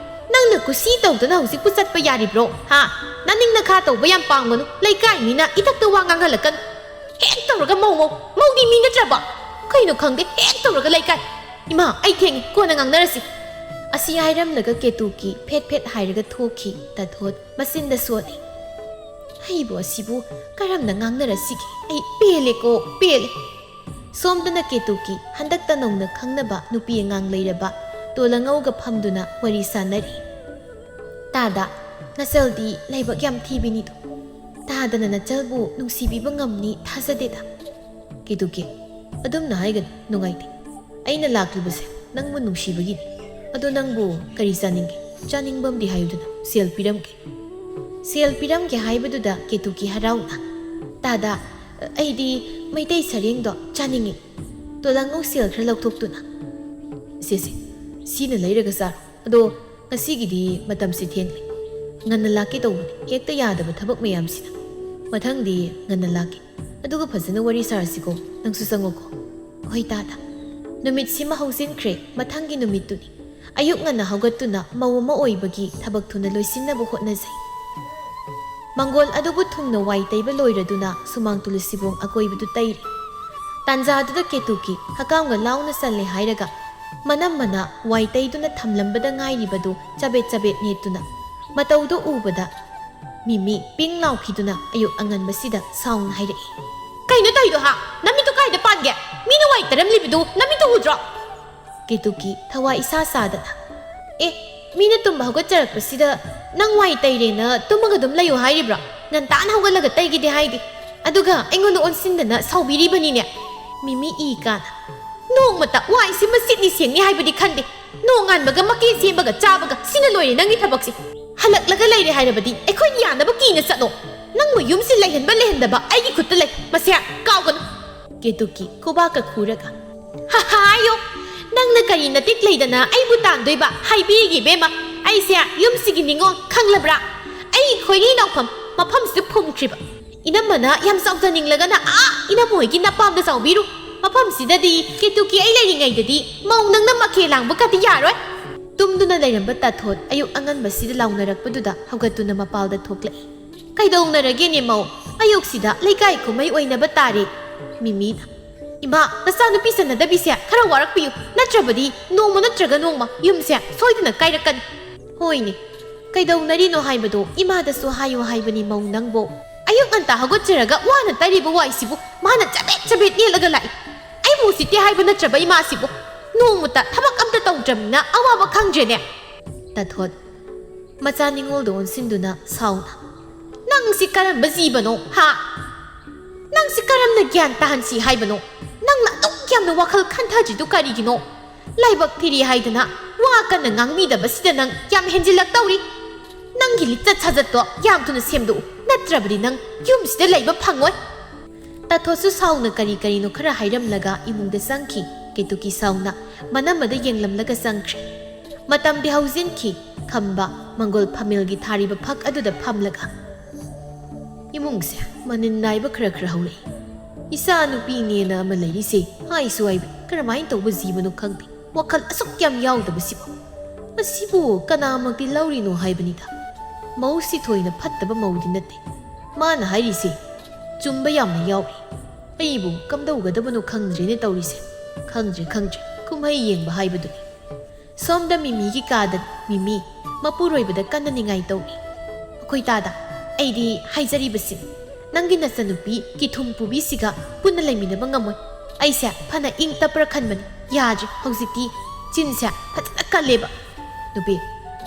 ꯅꯪꯅ ꯀꯨꯁꯤ ꯇꯧꯗꯅ ꯍꯧꯖꯤꯛꯄꯨ ꯆꯠꯄ ꯌꯥꯔꯤꯕ꯭ꯔꯣ, ꯍꯥ? ꯅꯅꯤꯡ ꯅꯈꯥ ꯇꯧꯕ ꯌꯥꯝ ꯄꯥꯝꯒꯅꯨ, ꯂꯩꯀꯥꯏ ꯃꯤꯅ ꯏꯊꯛꯇ ꯋꯥ ꯉꯥꯡꯍꯜꯂꯛꯀꯅꯨ꯫ ꯍꯦꯛ ꯇꯧꯔꯒ ꯃꯧ, ꯃꯧ, ꯃꯧꯗꯤ ꯃꯤ ꯅꯠꯇ꯭ꯔꯕ? ꯀꯩꯅꯣ ꯈꯪꯗꯦ, ꯍꯦꯛ ꯇꯧꯔꯒ ꯂꯩꯀꯥꯏ꯫ ꯏꯃꯥ, ꯑꯩ ꯊꯦꯡꯉꯦ, ꯀꯣꯟꯅ ꯉꯥꯡꯅꯔꯁꯤ"꯫ ꯑꯁꯤ ꯍꯥꯏꯔꯝꯂꯒ ꯀꯦꯇꯨꯀꯤ ꯐꯦꯠ ꯐꯦꯠ ꯍꯥꯏꯔꯒ ꯊꯣꯛꯈꯤ꯫ ꯇꯥꯊꯣꯠ ꯃꯆꯤꯟꯗ ꯁꯣꯜꯂꯤ꯫ "ꯑꯩꯕꯨ ꯑꯁꯤꯕꯨ ꯀꯔꯝꯅ ꯉꯥꯡꯅꯔꯁꯤꯒꯦ? ꯑꯩ ꯄꯦꯜꯂꯦꯀꯣ, ꯄꯦꯜꯂꯦ"꯫ ꯁꯣꯝꯗꯅ ꯀꯦꯇꯨꯀꯤ ꯍꯟꯗꯛꯇ ꯅꯧꯅ ꯈꯪꯅꯕ ꯅꯨꯄꯤ ꯑꯉꯥꯡ ꯂꯩꯔꯕ ꯇꯣꯂꯉꯧꯒ ꯐꯝꯗꯨꯅ ꯋꯥꯔꯤ ꯁꯥꯟꯅꯔꯤ꯫ "ꯇꯥꯗ, ꯅꯆꯜꯗꯤ ꯂꯥꯏꯕꯛ ꯌꯥꯝ ꯊꯤꯕꯤꯅꯤꯗꯣ꯫ ꯇꯥꯗꯅ ꯅꯆꯜꯕꯨ ꯅꯨꯡꯁꯤꯕꯤꯕ ꯉꯝꯅꯤ ꯊꯥꯖꯗꯦꯗ"꯫ ꯀꯦꯇꯨꯀꯤ, "ꯑꯗꯨꯝꯅ ꯍꯥꯏꯒꯅꯨ, ꯅꯨꯡꯉꯥꯏꯇꯦ꯫ ꯑꯩꯅ ꯂꯥꯛꯂꯤꯕꯁꯦ ꯅꯪꯕꯨ ꯅꯨꯡꯁꯤꯕꯒꯤꯅꯤ꯫ ꯑꯗꯣ ꯅꯪꯕꯨ ꯀꯔꯤ ꯆꯥꯅꯤꯡꯒꯦ? ꯆꯥꯅꯤꯡꯕ ꯑꯃꯗꯤ ꯍꯥꯏꯌꯨꯗꯅ, ꯁꯦꯜ ꯄꯤꯔꯝꯒꯦ"꯫ ꯁꯦꯜ ꯄꯤꯔꯝꯒꯦ ꯍꯥꯏꯕꯗꯨꯗ ꯀꯦꯇꯨꯀꯤ ꯍꯔꯥꯎꯅ, "ꯇꯥꯗ, ꯑꯩꯗꯤ ꯃꯩꯇꯩ ꯁꯔꯦꯡꯗꯣ ꯆꯥꯅꯤꯡꯉꯤ"꯫ ꯇꯣꯂꯥꯡꯉꯧ ꯁꯦꯜ ꯈꯔ ꯂꯧꯊꯣꯛꯇꯨꯅ, "ꯁꯦ, ꯁꯦ, ꯁꯤꯅ ꯂꯩꯔꯒ ꯆꯥꯔꯣ꯫ ꯑꯗꯣ ꯉꯁꯤꯒꯤꯗꯤ ꯃꯇꯝꯁꯤ ꯊꯦꯡꯂꯦ꯫ ꯉꯟꯅ ꯂꯥꯛꯀꯦ ꯇꯧꯕꯅꯤ, ꯍꯦꯛꯇ ꯌꯥꯗꯕ ꯊꯕꯛ ꯃꯌꯥꯝꯁꯤꯅ꯫ ꯃꯊꯪꯗꯤ ꯉꯟꯅ ꯂꯥꯛꯀꯦ꯫ ꯑꯗꯨꯒ ꯐꯖꯅ ꯋꯥꯔꯤ ꯁꯥꯔꯁꯤꯀꯣ, ꯅꯪꯁꯨ ꯆꯪꯉꯣꯀꯣ"꯫ "ꯍꯣꯏ ꯇꯥꯗ"꯫ ꯅꯨꯃꯤꯠꯁꯤꯃ ꯍꯧꯖꯤꯟꯈ꯭ꯔꯦ꯫ ꯃꯊꯪꯒꯤ ꯅꯨꯃꯤꯠꯇꯨꯅꯤ꯫ ꯑꯌꯨꯛ ꯉꯟꯅ ꯍꯧꯒꯠꯇꯨꯅ ꯃꯧ ꯑꯃ ꯑꯣꯏꯕꯒꯤ ꯊꯕꯛ ꯊꯨꯅ ꯂꯣꯏꯁꯤꯟꯅꯕ ꯍꯣꯠꯅꯖꯩ꯫ ꯃꯪꯒꯣꯜ ꯑꯗꯨꯕꯨ ꯊꯨꯡꯅ ꯋꯥꯏ ꯇꯩꯕ ꯂꯣꯏꯔꯗꯨꯅ ꯁꯨꯃꯥꯡ ꯇꯨꯂꯁꯤꯕꯣꯡ ꯑꯀꯣꯏꯕꯗꯨ ꯇꯩꯔꯤ꯫ ꯇꯥꯟꯖꯥꯗꯨꯗ ꯀꯦꯇꯨꯀꯤ ꯍꯀꯥꯝꯒ ꯂꯥꯎꯅ ꯆꯜꯂꯦ ꯍꯥꯏꯔꯒ ꯃꯅꯝ ꯃꯅꯥ ꯋꯥꯏ ꯇꯩꯗꯨꯅ ꯊꯝꯂꯝꯕꯗ ꯉꯥꯏꯔꯤꯕꯗꯨ ꯆꯕꯦꯠ ꯆꯕꯦꯠ ꯅꯦꯠꯇꯨꯅ ꯃꯇꯧꯗꯨ ꯎꯕꯗ ꯃꯤꯃꯤ ꯄꯤꯡ ꯂꯥꯎꯈꯤꯗꯨꯅ ꯑꯌꯨꯛ ꯑꯉꯟꯕꯁꯤꯗ ꯁꯥꯎꯅ ꯍꯥꯏꯔꯛꯏ, "ꯀꯩꯅꯣ ꯇꯧꯔꯤꯗꯣ ꯍꯥ? ꯅꯃꯤꯠꯇꯨ ꯀꯥꯏꯗ ꯄꯥꯟꯒꯦ? ꯃꯤꯅ ꯋꯥꯏ ꯇꯩꯔꯝꯂꯤꯕꯗꯨ ꯅꯃꯤꯠꯇꯨ ꯎꯗ꯭ꯔꯣ?" ꯀꯦꯇꯨꯀꯤ ꯊꯋꯥ ꯏꯁꯥ ꯁꯥꯗꯅ, "ꯑꯦ, ꯃꯤꯅ ꯇꯨꯝꯕ ꯍꯧꯒꯠꯆꯔꯛꯄꯁꯤꯗ "ꯅꯪ ꯋꯥꯏ ꯇꯩꯔꯦꯅ ꯇꯨꯝꯃꯒ ꯑꯗꯨꯝ ꯂꯩꯌꯨ ꯍꯥꯏꯔꯤꯕ꯭ꯔꯣ? ꯉꯟꯇꯥꯅ ꯍꯧꯒꯠꯂꯒ ꯇꯩꯒꯦꯗꯤ ꯍꯥꯏꯗꯦ, ꯑꯗꯨꯒ ꯑꯩꯉꯣꯟꯗ ꯑꯣꯟꯁꯤꯟꯗꯅ ꯁꯥꯎꯕꯤꯔꯤꯕꯅꯤꯅꯦ?" ꯃꯤꯃꯤ ꯏ ꯀꯥꯅ, "ꯅꯣꯡꯃꯇ ꯋꯥꯏꯁꯤ ꯃꯁꯤꯠꯅꯤ ꯁꯦꯡꯅꯤ ꯍꯥꯏꯕꯗꯤ ꯈꯟꯗꯦ꯫ ꯅꯣꯡꯉꯥꯟꯕꯒ ꯃꯀꯦ ꯁꯦꯝꯕꯒ ꯆꯥꯕꯒ, ꯁꯤꯅ ꯂꯣꯏꯔꯦ ꯅꯪꯒꯤ ꯊꯕꯛꯁꯤ꯫ ꯍꯜꯂꯛꯂꯒ ꯂꯩꯔꯦ ꯍꯥꯏꯔꯕꯗꯤ ꯑꯩꯈꯣꯏꯒꯤ ꯌꯥꯅꯕ ꯀꯤꯅ ꯆꯠꯂꯣ꯫ ꯅꯪꯕꯨ ꯌꯨꯝꯁꯤ ꯂꯩꯍꯟꯕ ꯂꯩꯍꯟꯗꯕ ꯑꯩꯒꯤ ꯈꯨꯠꯇ ꯂꯩ, ꯃꯁꯦ ꯀꯥꯎꯒꯅꯨ꯫" ꯀꯦꯇꯨꯀꯤ ꯈꯨꯕꯥꯛꯀ ꯈꯨꯔꯒ, "ꯍꯥꯏꯌꯣ, ꯅꯪꯅ ꯀꯔꯤ ꯅꯇꯤꯛ ꯂꯩꯗꯅ ꯑꯩꯕꯨ ꯇꯥꯟꯗꯣꯏꯕ? ꯍꯥꯏꯕꯤꯒꯦ ꯏꯕꯦꯝꯃ, ꯑꯩꯁꯦ ꯌꯨꯝꯁꯤꯒꯤ ꯅꯤꯉꯣꯜ, ꯈꯪꯂꯕ꯭ꯔꯥ? ꯑꯩ ꯈꯣꯏꯔꯤ ꯅꯥꯎꯐꯝ ꯃꯐꯝꯁꯤꯗ ꯐꯨꯝꯈ꯭ꯔꯤꯕ꯫ ꯏꯅꯝꯃꯅ ꯌꯥꯝ ꯆꯥꯎꯖꯅꯤꯡꯂꯒꯅ ꯑꯥ ꯏꯅꯝꯃ ꯍꯣꯏꯒꯤ ꯅꯄꯥꯝꯗ ꯆꯥꯎꯕꯤꯔꯨ꯫ ꯃꯐꯝꯁꯤꯗꯗꯤ ꯀꯦꯇꯨꯀꯤ ꯑꯩ ꯂꯩꯔꯤꯉꯩꯗꯗꯤ ꯃꯧ ꯅꯪꯅ ꯃꯈꯦ ꯂꯥꯡꯕ ꯀꯥꯇꯤ ꯌꯥꯔꯣꯏ꯫" ꯇꯨꯝꯗꯨꯅ ꯂꯩꯔꯝꯕ ꯇꯥꯊꯣꯠ ꯑꯌꯨꯛ ꯑꯉꯟꯕꯁꯤꯗ ꯂꯥꯎꯅꯔꯛꯄꯗꯨꯗ ꯍꯧꯒꯠꯇꯨꯅ ꯃꯄꯥꯜꯗ ꯊꯣꯛꯂꯛꯏ꯫ "ꯀꯩꯗꯧꯅꯔꯒꯦꯅꯦ ꯃꯧ? ꯑꯌꯨꯛꯁꯤꯗ ꯂꯩꯀꯥꯏ ꯀꯨꯝꯍꯩ ꯑꯣꯏꯅꯕ ꯇꯥꯔꯦ꯫" ꯃꯤꯃꯤꯅ, "ꯏꯃꯥ, ꯅꯆꯥꯅꯨꯄꯤ ꯁꯟꯅꯗꯕꯤꯁꯦ ꯈꯔ ꯋꯥꯔꯛꯄꯤꯌꯨ, ꯅꯠꯇ꯭ꯔꯕꯗꯤ ꯅꯣꯡꯃ ꯅꯠꯇ꯭ꯔꯒ ꯅꯣꯡꯃ ꯌꯨꯝꯁꯦ ꯁꯣꯏꯗꯅ ꯀꯥꯏꯔꯛꯀꯅꯤ꯫" "ꯍꯣꯏꯅꯦ, ꯀꯩꯗꯧꯅꯔꯤꯅꯣ ꯍꯥꯏꯕꯗꯣ ꯏꯃꯥꯗꯁꯨ ꯍꯥꯏꯌꯨ ꯍꯥꯏꯕꯅꯤ ꯃꯧ ꯅꯪꯕꯣ꯫ ꯑꯌꯨꯛ ꯉꯟꯇꯥ ꯍꯧꯒꯠꯆꯔꯒ ꯋꯥꯅ ꯇꯩꯔꯤꯕ ꯋꯥꯏꯁꯤꯕꯨ ꯃꯥꯅ ꯆꯕꯦꯠ ꯆꯕꯦꯠ ꯅꯦꯠꯂꯒ ꯂꯥꯛꯏ꯫ ꯑꯩꯕꯨ ꯎꯁꯤꯠꯇꯦ ꯍꯥꯏꯕ ꯅꯠꯇ꯭ꯔꯕ ꯏꯃꯥꯁꯤꯕꯨ? ꯅꯣꯡꯃꯇ ꯊꯕꯛ ꯑꯝꯇ ꯇꯧꯗ꯭ꯔꯕꯅꯤꯅ ꯑꯋꯥꯕ ꯈꯪꯗ꯭ꯔꯦꯅꯦ꯫" ꯇꯥꯊꯣꯠ ꯃꯆꯥ ꯅꯤꯉꯣꯜꯗ ꯑꯣꯟꯁꯤꯟꯗꯨꯅ ꯁꯥꯎꯅ, "ꯅꯪꯁꯤ ꯀꯔꯝꯕ ꯖꯤꯕꯅꯣ, ꯍꯥ? ꯅꯪꯁꯤ ꯀꯔꯝꯅ ꯒ꯭ꯌꯥꯟ ꯇꯥꯍꯟꯁꯤ ꯍꯥꯏꯕꯅꯣ? ꯅꯪꯅ ꯑꯗꯨꯛ ꯌꯥꯝꯅ ꯋꯥꯈꯜ ꯈꯟꯊꯗ꯭ꯔꯤꯗꯨ ꯀꯔꯤꯒꯤꯅꯣ? ꯂꯥꯏꯕꯛ ꯊꯤꯔꯤ ꯍꯥꯏꯗꯅ ꯋꯥ ꯀꯟꯅ ꯉꯥꯡꯕꯤꯗꯕꯁꯤꯗ ꯅꯪ ꯌꯥꯝ ꯍꯦꯟꯖꯤꯜꯂꯛꯇꯧꯔꯤ꯫ ꯅꯪꯒꯤ ꯂꯤꯆꯠ ꯁꯥꯖꯠꯇꯣ ꯌꯥꯝ ꯊꯨꯅ ꯁꯦꯝꯗꯣꯛꯎ, ꯅꯠꯇ꯭ꯔꯕꯗꯤ ꯅꯪ ꯌꯨꯝꯁꯤꯗ ꯂꯩꯕ ꯐꯪꯉꯣꯏ꯫" ꯇꯥꯊꯣꯠꯁꯨ ꯁꯥꯎꯅ ꯀꯔꯤ ꯀꯔꯤꯅꯣ ꯈꯔ ꯍꯥꯏꯔꯝꯂꯒ ꯏꯃꯨꯡꯗ ꯆꯪꯈꯤ꯫ ꯀꯦꯇꯨꯀꯤ ꯁꯥꯎꯅ ꯃꯅꯝ ꯑꯗꯨ ꯌꯦꯡꯂꯝꯂꯒ ꯆꯪꯈ꯭ꯔꯦ꯫ ꯃꯇꯝꯗꯤ ꯍꯧꯖꯤꯟꯈꯤ꯫ ꯈꯝꯕ ꯃꯪꯒꯣꯜ ꯐꯝꯃꯦꯜꯒꯤ ꯊꯥꯔꯤꯕ ꯐꯛ ꯑꯗꯨꯗ ꯐꯝꯂꯒ, "ꯏꯃꯨꯡꯁꯦ ꯃꯅꯤꯟ ꯅꯥꯏꯕ ꯈꯔ ꯈꯔ ꯍꯧꯔꯛꯏ꯫ ꯏꯆꯥ ꯅꯨꯄꯤꯅꯦꯅ ꯑꯃ ꯂꯩꯔꯤꯁꯦ ꯍꯥꯏꯁꯨ ꯍꯥꯏꯕ, ꯀꯔꯝꯍꯥꯏꯅ ꯇꯧꯕ ꯖꯤꯕꯅꯣ ꯈꯪꯗꯦ꯫ ꯋꯥꯈꯜ ꯑꯁꯨꯛ ꯌꯥꯝ ꯌꯥꯎꯗꯕꯁꯤꯕꯨ꯫ ꯃꯁꯤꯕꯨ ꯀꯅꯥꯃꯛꯇꯤ ꯂꯧꯔꯤꯅꯣ ꯍꯥꯏꯕꯅꯤꯗ꯫ ꯃꯧꯁꯤ ꯊꯣꯏꯅ ꯐꯠꯇꯕ ꯃꯧꯗꯤ ꯅꯠꯇꯦ꯫ ꯃꯥꯅ ꯍꯥꯏꯔꯤꯁꯦ ꯆꯨꯝꯕ ꯌꯥꯝꯅ ꯌꯥꯎꯔꯤ꯫ ꯑꯩꯕꯨ ꯀꯝꯗꯧꯒꯗꯕꯅꯣ ꯈꯪꯗ꯭ꯔꯦꯅꯦ ꯇꯧꯔꯤꯁꯦ꯫ ꯈꯪꯗ꯭ꯔꯦ, ꯈꯪꯗ꯭ꯔꯦ꯫ ꯀꯨꯝꯍꯩ ꯌꯦꯡꯕ ꯍꯥꯏꯕꯗꯨꯅꯤ꯫" ꯁꯣꯝꯗ ꯃꯤꯃꯤꯒꯤ ꯀꯥꯗ ꯃꯤꯃꯤ ꯃꯄꯨꯔꯣꯏꯕꯗ ꯀꯟꯅ ꯅꯤꯡꯉꯥꯏ ꯇꯧꯔꯤ꯫ "ꯑꯩꯈꯣꯏ ꯇꯥꯗ, ꯑꯩꯗꯤ ꯍꯥꯏꯖꯔꯤꯕꯁꯤꯅꯤ, ꯅꯪꯒꯤ ꯅꯆꯟꯅꯨꯄꯤ ꯀꯤꯊꯨꯝ ꯄꯨꯕꯤꯁꯤꯒ ꯄꯨꯟꯅ ꯂꯩꯃꯤꯟꯅꯕ ꯉꯝꯃꯣꯏ꯫ ꯑꯩꯁꯦ ꯐꯅ ꯏꯪ ꯇꯞꯄ꯭ꯔꯥ ꯈꯟꯕꯅꯤ, ꯌꯥꯗ꯭ꯔꯤ꯫ ꯍꯧꯖꯤꯛꯇꯤ ꯆꯤꯟꯁꯦ ꯐꯖꯅ ꯀꯜꯂꯦꯕ꯫" "ꯅꯨꯄꯤ,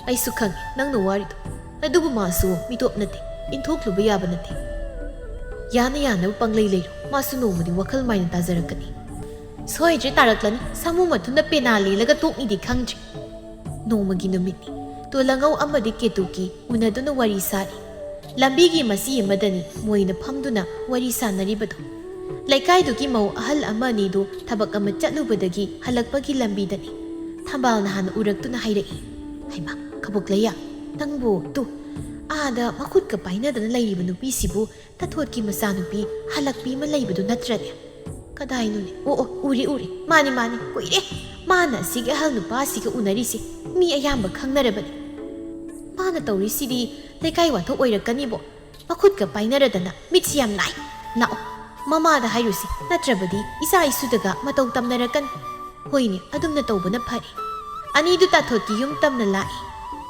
ꯑꯩꯁꯨ ꯈꯪꯉꯤ ꯅꯪꯅ ꯋꯥꯔꯤꯗꯣ꯫ ꯑꯗꯨꯕꯨ ꯃꯥꯁꯨ ꯃꯤꯇꯣꯞ ꯅꯠꯇꯦ, ꯏꯟꯊꯣꯛꯂꯨꯕ ꯌꯥꯕ ꯅꯠꯇꯦ꯫ ꯌꯥꯅ ꯌꯥꯅꯕ ꯄꯪꯂꯩ ꯂꯩꯔꯣ, ꯃꯥꯁꯨ ꯅꯣꯡꯃꯗꯤ ꯋꯥꯈꯜ ꯃꯥꯏꯅ ꯇꯥꯖꯔꯛꯀꯅꯤ꯫ ꯁꯣꯏꯗ꯭ꯔꯦ ꯇꯥꯔꯛꯂꯅꯤ, ꯁꯥꯃꯨ ꯃꯊꯨꯟꯗ ꯄꯦꯅꯥ ꯂꯦꯜꯂꯒ ꯇꯣꯛꯅꯤꯗꯤ ꯈꯪꯗ꯭ꯔꯤ꯫ ꯅꯣꯡꯃꯒꯤ ꯅꯨꯃꯤꯠꯅꯤ꯫ ꯇꯣꯂꯪꯉꯧ ꯑꯃꯗꯤ ꯀꯦꯇꯨꯀꯤ ꯎꯅꯗꯨꯅ ꯋꯥꯔꯤ ꯁꯥꯔꯤ꯫ ꯂꯝꯕꯤꯒꯤ ꯃꯆꯤ ꯑꯃꯗꯅꯤ ꯃꯣꯏꯅ ꯐꯝꯗꯨꯅ ꯋꯥꯔꯤ ꯁꯥꯟꯅꯔꯤꯕꯗꯨ꯫ ꯂꯩꯀꯥꯏꯗꯨꯒꯤ ꯃꯧ ꯑꯍꯜ ꯑꯃ ꯑꯅꯤꯗꯨ ꯊꯕꯛ ꯑꯃ ꯆꯠꯂꯨꯕꯗꯒꯤ ꯍꯜꯂꯛꯄꯒꯤ ꯂꯝꯕꯤꯗꯅꯤ꯫ ꯊꯝꯕꯥꯜꯅ ꯍꯥꯟꯅ ꯎꯔꯛꯇꯨꯅ ꯍꯥꯏꯔꯛꯏ, "ꯍꯩꯃꯥ, ꯀꯕꯣꯛꯂꯩꯌꯥ, ꯅꯪꯕꯨ ꯇꯨ, ꯑꯥꯗ ꯃꯈꯨꯠꯀ ꯄꯥꯏꯅꯗꯅ ꯂꯩꯔꯤꯕ ꯅꯨꯄꯤꯁꯤꯕꯨ ꯇꯥꯊꯣꯠꯀꯤ ꯃꯆꯥꯅꯨꯄꯤ ꯍꯜꯂꯛꯄꯤ ꯑꯃ ꯂꯩꯕꯗꯨ ꯅꯠꯇ꯭ꯔꯅꯦ?" "ꯀꯗꯥꯏꯅꯣꯅꯦ? ꯑꯣ, ꯑꯣ, ꯎꯔꯦ, ꯎꯔꯦ꯫ ꯃꯥꯅꯤ, ꯃꯥꯅꯤ, ꯀꯨꯏꯔꯦ꯫ ꯃꯥꯅ ꯑꯁꯤꯒꯤ ꯑꯍꯜ ꯅꯨꯄꯥꯁꯤꯒ ꯎꯅꯔꯤꯁꯦ꯫ ꯃꯤ ꯑꯌꯥꯝꯕ ꯈꯪꯅꯔꯕꯅꯤ꯫ ꯃꯥꯅ ꯇꯧꯔꯤꯁꯤꯗꯤ ꯂꯩꯀꯥꯏ ꯋꯥꯊꯣꯛ ꯑꯣꯏꯔꯛꯀꯅꯤꯕꯣ꯫ ꯃꯈꯨꯠꯀ ꯄꯥꯏꯅꯔꯗꯅ ꯃꯤꯠꯁꯤ ꯌꯥꯝ ꯅꯥꯏ꯫ ꯂꯥꯛꯑꯣ, ꯃꯃꯥꯗ ꯍꯥꯏꯔꯨꯁꯤ, ꯅꯠꯇ꯭ꯔꯕꯗꯤ ꯏꯆꯥ ꯏꯁꯨꯗꯒ ꯃꯇꯧ ꯇꯝꯅꯔꯛꯀꯅꯤ꯫ ꯍꯣꯏꯅꯦ, ꯑꯗꯨꯝꯅ ꯇꯧꯕꯅ ꯐꯔꯦ꯫" ꯑꯅꯤꯗꯨ ꯇꯥꯊꯣꯠꯀꯤ ꯌꯨꯝ ꯇꯝꯅ ꯂꯥꯛꯏ꯫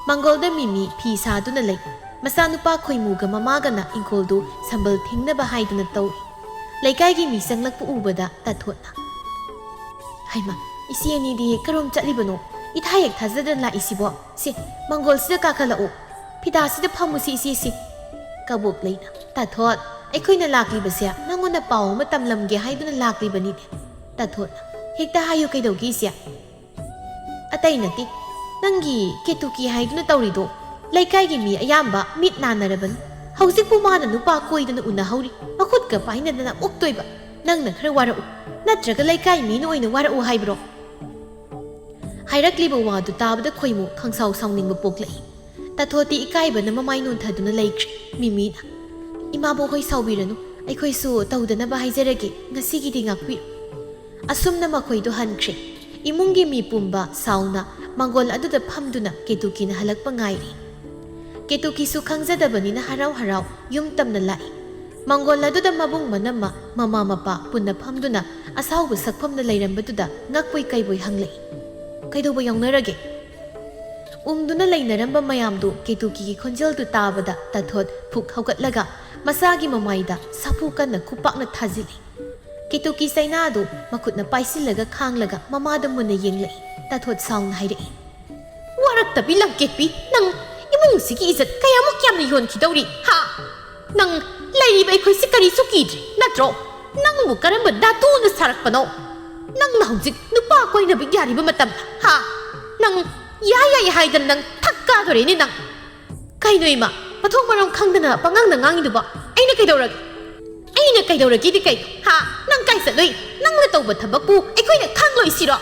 ꯃꯪꯒꯣꯜꯗ ꯃꯤꯃꯤ ꯐꯤ ꯁꯥꯗꯨꯅ ꯂꯩ꯫ ꯃꯆꯥꯅꯨꯄꯥ ꯈꯣꯏꯃꯨꯒ ꯃꯃꯥꯒꯅ ꯏꯪꯈꯣꯜꯗꯨ ꯁꯝꯕꯜ ꯊꯤꯡꯅꯕ ꯍꯥꯏꯗꯨꯅ ꯇꯧꯔꯤ꯫ ꯂꯩꯀꯥꯏꯒꯤ ꯃꯤ ꯆꯪꯂꯛꯄ ꯎꯕꯗ ꯇꯥꯊꯣꯠꯅ, "ꯍꯩꯃꯥ, ꯏꯆꯦ ꯑꯅꯤꯗꯤ ꯀꯔꯣꯝ ꯆꯠꯂꯤꯕꯅꯣ? ꯏꯊꯥ ꯍꯦꯛ ꯊꯥꯖꯗꯅ ꯂꯥꯛꯏꯁꯤꯕꯣ? ꯁꯦ, ꯃꯪꯒꯣꯜꯁꯤꯗ ꯀꯥꯈꯠꯂꯛꯎ꯫ ꯐꯤꯗꯥꯁꯤꯗ ꯐꯝꯃꯨꯁꯤ, ꯏꯆꯦꯁꯤ꯫" ꯀꯕꯣꯛꯂꯩꯅ, "ꯇꯥꯊꯣꯠ, ꯑꯩꯈꯣꯏꯅ ꯂꯥꯛꯂꯤꯕꯁꯦ ꯅꯪꯉꯣꯟꯗ ꯄꯥꯎ ꯑꯃ ꯇꯝꯂꯝꯒꯦ ꯍꯥꯏꯗꯨꯅ ꯂꯥꯛꯂꯤꯕꯅꯤꯅꯦ꯫" ꯇꯥꯊꯣꯠꯅ, "ꯍꯦꯛꯇ ꯍꯥꯏꯌꯨ, ꯀꯩꯗꯧꯒꯦ ꯏꯆꯦ?" "ꯑꯇꯩ ꯅꯠꯇꯦ, ꯅꯪꯒꯤ ꯀꯦꯇꯨꯀꯤ ꯍꯥꯏꯗꯨꯅ ꯇꯧꯔꯤꯗꯣ, ꯂꯩꯀꯥꯏꯒꯤ ꯃꯤ ꯑꯌꯥꯝꯕ ꯃꯤꯠ ꯅꯥꯟꯅꯔꯕꯅꯤ꯫ ꯍꯧꯖꯤꯛꯄꯨ ꯃꯥꯅ ꯅꯨꯄꯥ ꯀꯣꯏꯗꯅ ꯎꯅꯍꯧꯔꯤ, ꯃꯈꯨꯠꯀ ꯄꯥꯏꯅꯗꯅ ꯑꯣꯛꯇꯣꯏꯕ꯫ ꯅꯪꯅ ꯈꯔ ꯋꯥꯔꯛꯎ, ꯅꯠꯇ꯭ꯔꯒ ꯂꯩꯀꯥꯏ ꯃꯤꯅ ꯑꯣꯏꯅ ꯋꯥꯔꯛꯎ ꯍꯥꯏꯕ꯭ꯔꯣ?" ꯍꯥꯏꯔꯛꯂꯤꯕ ꯋꯥꯗꯨ ꯇꯥꯕꯗ ꯈꯣꯏꯃꯨ ꯈꯪꯁꯥꯎ ꯁꯥꯎꯅꯤꯡꯕ ꯄꯣꯛꯂꯛꯏ꯫ ꯇꯥꯊꯣꯠꯇꯤ ꯏꯀꯥꯏꯕꯅ ꯃꯃꯥꯏ ꯅꯣꯟꯊꯗꯨꯅ ꯂꯩꯈ꯭ꯔꯦ꯫ ꯃꯤꯃꯤꯅ, "ꯏꯃꯥꯕꯣꯛ ꯍꯣꯏ ꯁꯥꯎꯕꯤꯔꯅꯨ, ꯑꯩꯈꯣꯏꯁꯨ ꯇꯧꯗꯅꯕ ꯍꯥꯏꯖꯔꯒꯦ, ꯉꯁꯤꯒꯤꯗꯤ ꯉꯥꯛꯄꯤꯌꯨ꯫" ꯑꯁꯨꯝꯅ ꯃꯈꯣꯏꯗꯨ ꯍꯟꯈ꯭ꯔꯦ꯫ ꯏꯃꯨꯡꯒꯤ ꯃꯤ ꯄꯨꯝꯕ ꯁꯥꯎꯅ ꯃꯪꯒꯣꯜ ꯑꯗꯨꯗ ꯐꯝꯗꯨꯅ ꯀꯦꯇꯨꯀꯤꯅ ꯍꯜꯂꯛꯄ ꯉꯥꯏꯔꯤ꯫ ꯀꯦꯇꯨꯀꯤꯁꯨ ꯈꯪꯖꯗꯕꯅꯤꯅ ꯍꯔꯥꯎ ꯍꯔꯥꯎ ꯌꯨꯝ ꯇꯝꯅ ꯂꯥꯛꯏ꯫ ꯃꯪꯒꯣꯜ ꯑꯗꯨꯗ ꯃꯕꯨꯡ ꯃꯅꯝꯃ, ꯃꯃꯥ ꯃꯄꯥ ꯄꯨꯟꯅ ꯐꯝꯗꯨꯅ ꯑꯁꯥꯎꯕ ꯁꯛꯐꯝꯗ ꯂꯩꯔꯝꯕꯗꯨꯗ ꯉꯛꯄꯣꯏ ꯀꯩꯕꯣꯏ ꯍꯪꯂꯛꯏ, "ꯀꯩꯗꯧꯕ ꯌꯥꯎꯅꯔꯒꯦ?" ꯎꯪꯗꯨꯅ ꯂꯩꯅꯔꯝꯕ ꯃꯌꯥꯝꯗꯨ ꯀꯦꯇꯨꯀꯤꯒꯤ ꯈꯣꯟꯖꯦꯜꯗꯨ ꯇꯥꯕꯗ ꯇꯥꯊꯣꯠ ꯐꯨꯛ ꯍꯧꯒꯠꯂꯒ ꯃꯁꯥꯒꯤ ꯃꯃꯥꯏꯗ ꯁꯥꯐꯨ ꯀꯟꯅ ꯈꯨꯄꯥꯛꯅ ꯊꯥꯖꯤꯜꯂꯤ꯫ ꯀꯦꯇꯨꯀꯤ ꯆꯩꯅꯥꯗꯨ ꯃꯈꯨꯠꯅ ꯄꯥꯏꯁꯤꯜꯂꯒ ꯈꯥꯡꯂꯒ ꯃꯃꯥꯗ ꯃꯨꯟꯅ ꯌꯦꯡꯂꯛꯏ꯫ ꯇꯥꯊꯣꯠ ꯁꯥꯎꯅ ꯍꯥꯏꯔꯛꯏ, "ꯋꯥꯔꯛꯇꯕꯤ ꯂꯝꯀꯦꯠꯄꯤ, ꯅꯪ ꯏꯃꯨꯡꯁꯤꯒꯤ ꯏꯖꯠ ꯀꯌꯥꯃꯨꯛ ꯌꯥꯝꯅ ꯌꯣꯟꯈꯤꯗꯧꯔꯤ, ꯍꯥ? ꯅꯪ ꯂꯩꯔꯤꯕ ꯑꯩꯈꯣꯏꯁꯤ ꯀꯔꯤꯁꯨ ꯀꯤꯗ꯭ꯔꯦ, ꯅꯠꯇ꯭ꯔꯣ? ꯅꯪꯕꯨ ꯀꯔꯝꯕ ꯙꯥꯇꯨꯅ ꯁꯥꯔꯛꯄꯅꯣ? ꯅꯪꯅ ꯍꯧꯖꯤꯛ ꯅꯨꯄꯥ ꯀꯣꯏꯅꯕ ꯌꯥꯔꯤꯕ ꯃꯇꯝ, ꯍꯥ? ꯅꯪ ꯌꯥꯏ ꯌꯥꯏ ꯍꯥꯏꯗꯅ ꯅꯪ ꯊꯛ ꯀꯥꯗꯣꯔꯦꯅꯦ ꯅꯪ꯫ ꯀꯩꯅꯣ ꯏꯃꯥ, ꯃꯊꯣꯡ ꯃꯔꯝ ꯈꯪꯗꯅ ꯄꯉꯥꯡꯗ ꯉꯥꯡꯉꯤꯗꯨꯕꯣ? ꯑꯩꯅ ꯀꯩꯗꯧꯔꯒꯦ? ꯑꯩꯅ ꯀꯩꯗꯧꯔꯒꯦꯗꯤ ꯀꯩꯅꯣ? ꯍꯥ? ꯅꯪ ꯀꯥꯏ ꯆꯠꯂꯨꯏ? ꯅꯪꯅ ꯇꯧꯕ ꯊꯕꯛꯄꯨ ꯑꯩꯈꯣꯏꯅ ꯈꯪꯂꯣꯏꯁꯤꯔꯣ?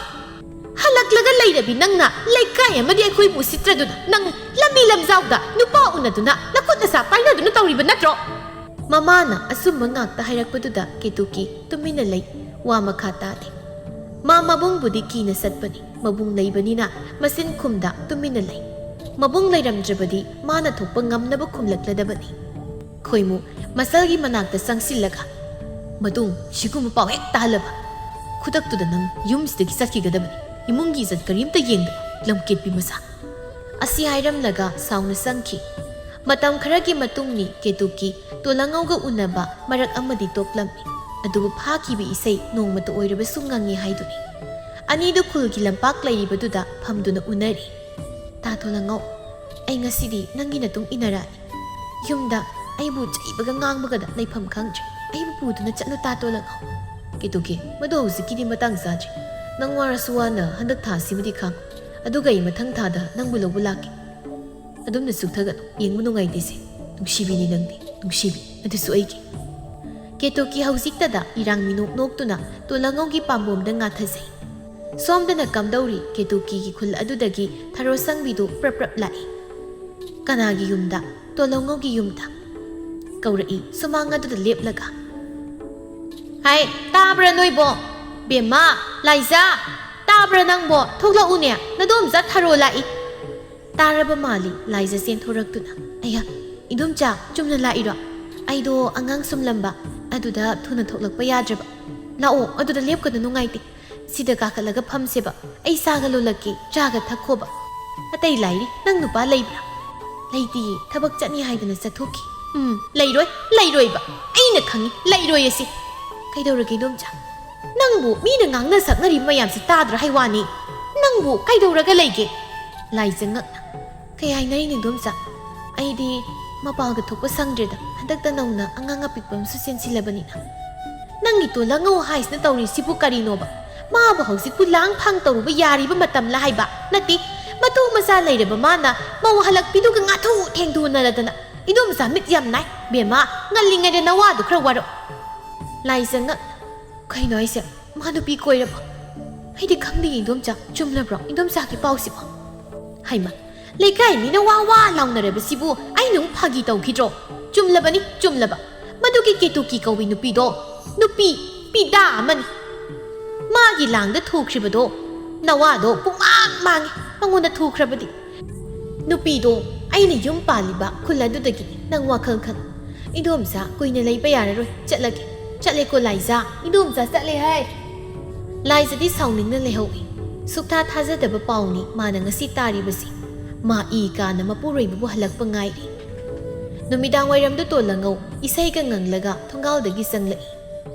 ꯍꯜꯂꯛꯂꯒ ꯂꯩꯔꯕꯤ ꯅꯪꯅ ꯂꯩꯀꯥꯏ ꯑꯃꯗꯤ ꯑꯩꯈꯣꯏꯕꯨ ꯎꯁꯤꯠꯇ꯭ꯔꯗꯨꯅ ꯅꯪ ꯂꯝꯕꯤ ꯂꯝꯖꯥꯎꯗ ꯅꯨꯄꯥ ꯎꯅꯗꯨꯅ ꯅꯈꯨꯠ ꯅꯁꯥ ꯄꯥꯏꯅꯗꯨꯅ ꯇꯧꯔꯤꯕ ꯅꯠꯇ꯭ꯔꯣ? ꯃꯃꯥꯅ ꯑꯁꯨꯝꯕ ꯉꯥꯛꯇ ꯍꯥꯏꯔꯛꯄꯗꯨꯗ ꯀꯦꯇꯨꯀꯤ ꯇꯨꯃꯤꯟꯅ ꯂꯩ, ꯋꯥ ꯃꯈꯥ ꯇꯥꯗꯦ꯫ ꯃꯥ ꯃꯕꯨꯡꯕꯨꯗꯤ ꯀꯤꯅ ꯆꯠꯄꯅꯤ, ꯃꯕꯨꯡ ꯂꯩꯕꯅꯤꯅ ꯃꯆꯤꯟ ꯈꯨꯝꯗ ꯇꯨꯃꯤꯟꯅ ꯂꯩ꯫ ꯃꯕꯨꯡ ꯂꯩꯔꯝꯗ꯭ꯔꯕꯗꯤ ꯃꯥꯅ ꯊꯣꯛꯄ ꯉꯝꯅꯕ ꯈꯨꯝꯂꯛꯂꯗꯕꯅꯤ꯫ ꯈꯣꯏꯃꯨ ꯃꯁꯜꯒꯤ ꯃꯅꯥꯛꯇ ꯆꯪꯁꯤꯜꯂꯒ, "ꯃꯇꯨꯡ ꯁꯤꯒꯨꯝꯕ ꯄꯥꯎ ꯍꯦꯛ ꯇꯥꯍꯜꯂꯕ, ꯈꯨꯗꯛꯇꯨꯗ ꯅꯪ ꯌꯨꯝꯁꯤꯗꯒꯤ ꯆꯠꯈꯤꯒꯗꯕꯅꯤ, ꯏꯃꯨꯡꯒꯤ ꯏꯖꯠ ꯀꯔꯤꯝꯇ ꯌꯦꯡꯗꯕ ꯂꯝꯀꯦꯠꯄꯤ ꯃꯆꯥ!" ꯑꯁꯤ ꯍꯥꯏꯔꯝꯂꯒ ꯁꯥꯎꯅ ꯆꯪꯈꯤ꯫ ꯃꯇꯝ ꯈꯔꯒꯤ ꯃꯇꯨꯡꯅꯤ ꯀꯦꯇꯨꯀꯤ ꯇꯣꯂꯉꯧꯒ ꯎꯅꯕ ꯃꯔꯛ ꯑꯃꯗꯤ ꯇꯣꯛꯂꯝꯃꯤ꯫ ꯑꯗꯨꯕꯨ ꯐꯥꯈꯤꯕ ꯏꯁꯩ ꯅꯣꯡꯃꯇ ꯑꯣꯏꯔꯕꯁꯨ ꯉꯪꯉꯤ ꯍꯥꯏꯗꯨꯅꯤ꯫ ꯑꯅꯤꯗꯨ ꯈꯨꯜꯒꯤ ꯂꯝꯄꯥꯛ ꯂꯩꯔꯤꯕꯗꯨꯗ ꯐꯝꯗꯨꯅ ꯎꯅꯔꯤ꯫ "ꯇꯥ ꯇꯣꯂꯉꯧ, ꯑꯩ ꯉꯁꯤꯗꯤ ꯅꯪꯒꯤ ꯅꯇꯨꯡ ꯏꯟꯅꯔꯛꯑꯅꯤ꯫ ꯌꯨꯝꯗ ꯑꯩꯕꯨ ꯆꯩꯕꯒ ꯉꯥꯡꯕꯒꯗ ꯂꯩꯐꯝ ꯈꯪꯗ꯭ꯔꯦ꯫ ꯑꯩꯕꯨ ꯄꯨꯗꯨꯅ ꯆꯠꯂꯨ ꯇꯥ ꯇꯣꯂꯉꯧ꯫" "ꯀꯦꯇꯨꯀꯤ, ꯃꯗꯨ ꯍꯧꯖꯤꯛꯀꯤꯗꯤ ꯃꯇꯥꯡ ꯆꯥꯗ꯭ꯔꯤ꯫ ꯅꯪ ꯋꯥꯔꯁꯨ ꯋꯥꯅ ꯍꯟꯗꯛ ꯊꯥꯁꯤꯃꯗꯤ ꯈꯥꯡꯉꯨ꯫ ꯑꯗꯨꯒ ꯑꯩ ꯃꯊꯪ ꯊꯥꯗ ꯅꯪꯕꯨ ꯂꯧꯕ ꯂꯥꯛꯀꯦ꯫ ꯑꯗꯨꯝꯅ ꯆꯨꯞꯊꯒꯅꯨ, ꯌꯦꯡꯕ ꯅꯨꯡꯉꯥꯏꯇꯦꯁꯦ꯫ ꯅꯨꯡꯁꯤꯕꯤꯅꯤ ꯅꯪꯗꯤ, ꯅꯨꯡꯁꯤꯕꯤ, ꯑꯗꯨꯁꯨ ꯑꯩꯒꯤ꯫" ꯀꯦꯇꯨꯀꯤ ꯍꯧꯖꯤꯛꯇꯗ ꯏꯔꯥꯡ ꯃꯤꯅꯣꯛ ꯅꯣꯛꯇꯨꯅ ꯇꯣꯂꯉꯧꯒꯤ ꯄꯥꯝꯕꯣꯝꯗ ꯉꯥꯊꯖꯩ꯫ ꯁꯣꯝꯗꯅ ꯀꯝꯗꯧꯔꯤ, ꯀꯦꯇꯨꯀꯤꯒꯤ ꯈꯨꯜ ꯑꯗꯨꯗꯒꯤ ꯊꯔꯣ ꯁꯪꯕꯤꯗꯨ ꯄ꯭ꯔꯞ ꯄ꯭ꯔꯞ ꯂꯥꯛꯏ꯫ "ꯀꯅꯥꯒꯤ ꯌꯨꯝꯗ?" "ꯇꯣꯂꯧꯉꯧꯒꯤ ꯌꯨꯝꯗ," ꯀꯧꯔꯛꯏ ꯁꯨꯃꯥꯡ ꯑꯗꯨꯗ ꯂꯦꯞꯂꯒ꯫ "ꯍꯥꯏ, ꯇꯥꯕ꯭ꯔꯥ ꯅꯣꯏꯕꯣ? ꯕꯦꯝꯃ, ꯂꯥꯏꯖꯥ, ꯇꯥꯕ꯭ꯔꯥ ꯅꯪꯕꯣ? ꯊꯣꯛꯂꯛꯎꯅꯦ, ꯅꯗꯣꯝꯆꯥ ꯊꯔꯣ ꯂꯥꯛꯏ꯫" ꯇꯥꯔꯕ ꯃꯥꯜꯂꯤ ꯂꯥꯏꯖꯥ ꯆꯦꯟꯊꯣꯔꯛꯇꯨꯅ꯫ "ꯑꯌꯥ, ꯏꯗꯣꯝꯆꯥ, ꯆꯨꯝꯅ ꯂꯥꯛꯏꯔꯣ? ꯑꯩꯗꯣ ꯑꯉꯥꯡ ꯁꯨꯝꯂꯝꯕ, ꯑꯗꯨꯗ ꯊꯨꯅ ꯊꯣꯛꯂꯛꯄ ꯌꯥꯗ꯭ꯔꯕ꯫ ꯂꯥꯛꯑꯣ, ꯑꯗꯨꯗ ꯂꯦꯞꯀꯅꯨ, ꯅꯨꯡꯉꯥꯏꯇꯦ꯫ ꯁꯤꯗ ꯀꯥꯈꯠꯂꯒ ꯐꯝꯁꯦꯕ꯫ ꯑꯩ ꯆꯥꯒ ꯂꯣꯜꯂꯛꯀꯦ, ꯆꯥꯒ ꯊꯛꯈꯣꯕ꯫" "ꯑꯇꯩ ꯂꯥꯏꯔꯤ, ꯅꯪ ꯅꯨꯄꯥ ꯂꯩꯕ꯭ꯔꯥ?" "ꯂꯩꯇꯤꯌꯦ, ꯊꯕꯛ ꯆꯠꯅꯤ ꯍꯥꯏꯗꯅ ꯆꯠꯊꯣꯛꯈꯤ꯫" "ꯎꯝ, ꯂꯩꯔꯣꯏ, ꯂꯩꯔꯣꯏꯕ꯫ ꯑꯩꯅ ꯈꯪꯉꯤ, ꯂꯩꯔꯣꯏ ꯑꯁꯤ꯫" "ꯀꯩꯗꯧꯔꯒꯦ ꯏꯗꯣꯝꯆꯥ? ꯅꯪꯕꯨ ꯃꯤꯅ ꯉꯥꯡꯅ ꯁꯛꯅꯔꯤꯕ ꯃꯌꯥꯝꯁꯤ ꯇꯥꯗ꯭ꯔꯥ ꯍꯥꯏ ꯋꯥꯅꯤ? ꯅꯪꯕꯨ ꯀꯩꯗꯧꯔꯒ ꯂꯩꯒꯦ?" ꯂꯥꯏꯖꯥ ꯉꯛꯅ꯫ ꯀꯩ ꯍꯥꯏꯅꯔꯤꯅꯣ ꯏꯗꯣꯝꯆꯥ? ꯑꯩꯗꯤ ꯃꯄꯥꯜꯒ ꯊꯣꯛꯄ ꯁꯪꯗ꯭ꯔꯦꯗ, ꯍꯟꯗꯛꯇ ꯅꯧꯅ ꯑꯉꯥꯡ ꯑꯄꯤꯛꯄ ꯑꯃꯁꯨ ꯆꯦꯟꯁꯤꯜꯂꯕꯅꯤꯅ꯫ ꯅꯪꯒꯤ ꯇꯣꯜꯂꯉꯧ ꯍꯥꯏꯁꯤꯅ ꯇꯧꯔꯤꯁꯤꯕꯨ ꯀꯔꯤꯅꯣꯕ? ꯃꯥꯕꯨ ꯍꯧꯖꯤꯛꯄꯨ ꯂꯥꯡ ꯐꯥꯡ ꯇꯧꯔꯨꯕ ꯌꯥꯔꯤꯕ ꯃꯇꯝꯂ ꯍꯥꯏꯕ? ꯅꯠꯇꯦ, ꯃꯇꯨ ꯃꯆꯥ ꯂꯩꯔꯕ ꯃꯥꯅ ꯃꯧ ꯍꯜꯂꯛꯄꯤꯗꯨꯒ ꯉꯥꯊꯨ ꯊꯦꯡꯊꯨꯅꯔꯗꯅ꯫ ꯏꯗꯣꯝꯆꯥ ꯃꯤꯠ ꯌꯥꯝ ꯅꯥꯏ꯫ ꯕꯦꯝꯃ, ꯉꯜꯂꯤꯉꯩꯗ ꯅꯋꯥꯗꯨ ꯈꯔ ꯋꯥꯔꯛꯎ꯫ ꯂꯥꯏꯖ ꯉꯛ-, ꯀꯩꯅꯣ ꯍꯥꯏꯁꯦ? ꯃꯥ ꯅꯨꯄꯤ ꯀꯣꯏꯔꯕꯣ? ꯑꯩꯗꯤ ꯈꯪꯗꯦ ꯏꯗꯣꯝꯆꯥ꯫ ꯆꯨꯝꯂꯕ꯭ꯔꯣ ꯏꯗꯣꯝꯆꯥꯒꯤ ꯄꯥꯎꯁꯤꯕꯣ? ꯍꯩꯃ, ꯂꯩꯀꯥꯏ ꯃꯤꯅ ꯋꯥ ꯋꯥ ꯂꯥꯎꯅꯔꯕꯁꯤꯕꯨ ꯑꯩꯅ ꯑꯃꯨꯛ ꯐꯥꯒꯤ ꯇꯧꯈꯤꯗ꯭ꯔꯣ? ꯆꯨꯝꯂꯕꯅꯤ, ꯆꯨꯝꯂꯕ꯫ ꯃꯗꯨꯒꯤ ꯀꯦꯇꯨꯀꯤ ꯀꯧꯕꯤ ꯅꯨꯄꯤꯗꯣ ꯅꯨꯄꯤ ꯄꯤꯗꯥ ꯑꯃꯅꯤ꯫ ꯃꯥꯒꯤ ꯂꯥꯡꯗ ꯊꯨꯈ꯭ꯔꯤꯕꯗꯣ ꯅꯋꯥꯗꯣ ꯄꯨꯡꯃꯥꯡ ꯃꯥꯡꯉꯤ, ꯃꯉꯣꯟꯗ ꯊꯨꯈ꯭ꯔꯕꯗꯤ꯫ ꯅꯨꯄꯤꯗꯣ ꯑꯩꯅ ꯌꯨꯝ ꯄꯥꯜꯂꯤꯕ ꯈꯨꯜ ꯑꯗꯨꯗꯒꯤ ꯅꯪ ꯋꯥꯈꯜ ꯈꯜꯂꯨ꯫ ꯏꯗꯣꯝꯆꯥ ꯀꯨꯏꯅ ꯂꯩꯕ ꯌꯥꯔꯔꯣꯏ, ꯆꯠꯂꯒꯦ꯫ ꯆꯠꯂꯦꯀꯣ ꯂꯥꯏꯖꯥ, ꯏꯗꯣꯝꯆꯥ ꯆꯠꯂꯦ ꯍꯥꯏ꯫ ꯂꯥꯏꯖꯗꯤ ꯁꯥꯎꯅꯤꯡꯅ ꯂꯩꯍꯧꯏ꯫ ꯁꯨꯛꯊꯥ ꯊꯥꯖꯗꯕ ꯄꯥꯎꯅꯤ ꯃꯥꯅ ꯉꯁꯤ ꯇꯥꯔꯤꯕꯁꯤ꯫ ꯃꯥ ꯏ ꯀꯥꯅ ꯃꯄꯨꯔꯣꯏꯕꯕꯨ ꯍꯜꯂꯛꯄ ꯉꯥꯏꯔꯤ꯫ ꯅꯨꯃꯤꯗꯥꯡ ꯋꯥꯏꯔꯝꯗ ꯇꯣꯜꯂꯉꯧ ꯏꯁꯩꯒ ꯉꯪꯂꯒ ꯊꯣꯡꯒꯥꯜꯗꯒꯤ ꯆꯪꯂꯛꯏ꯫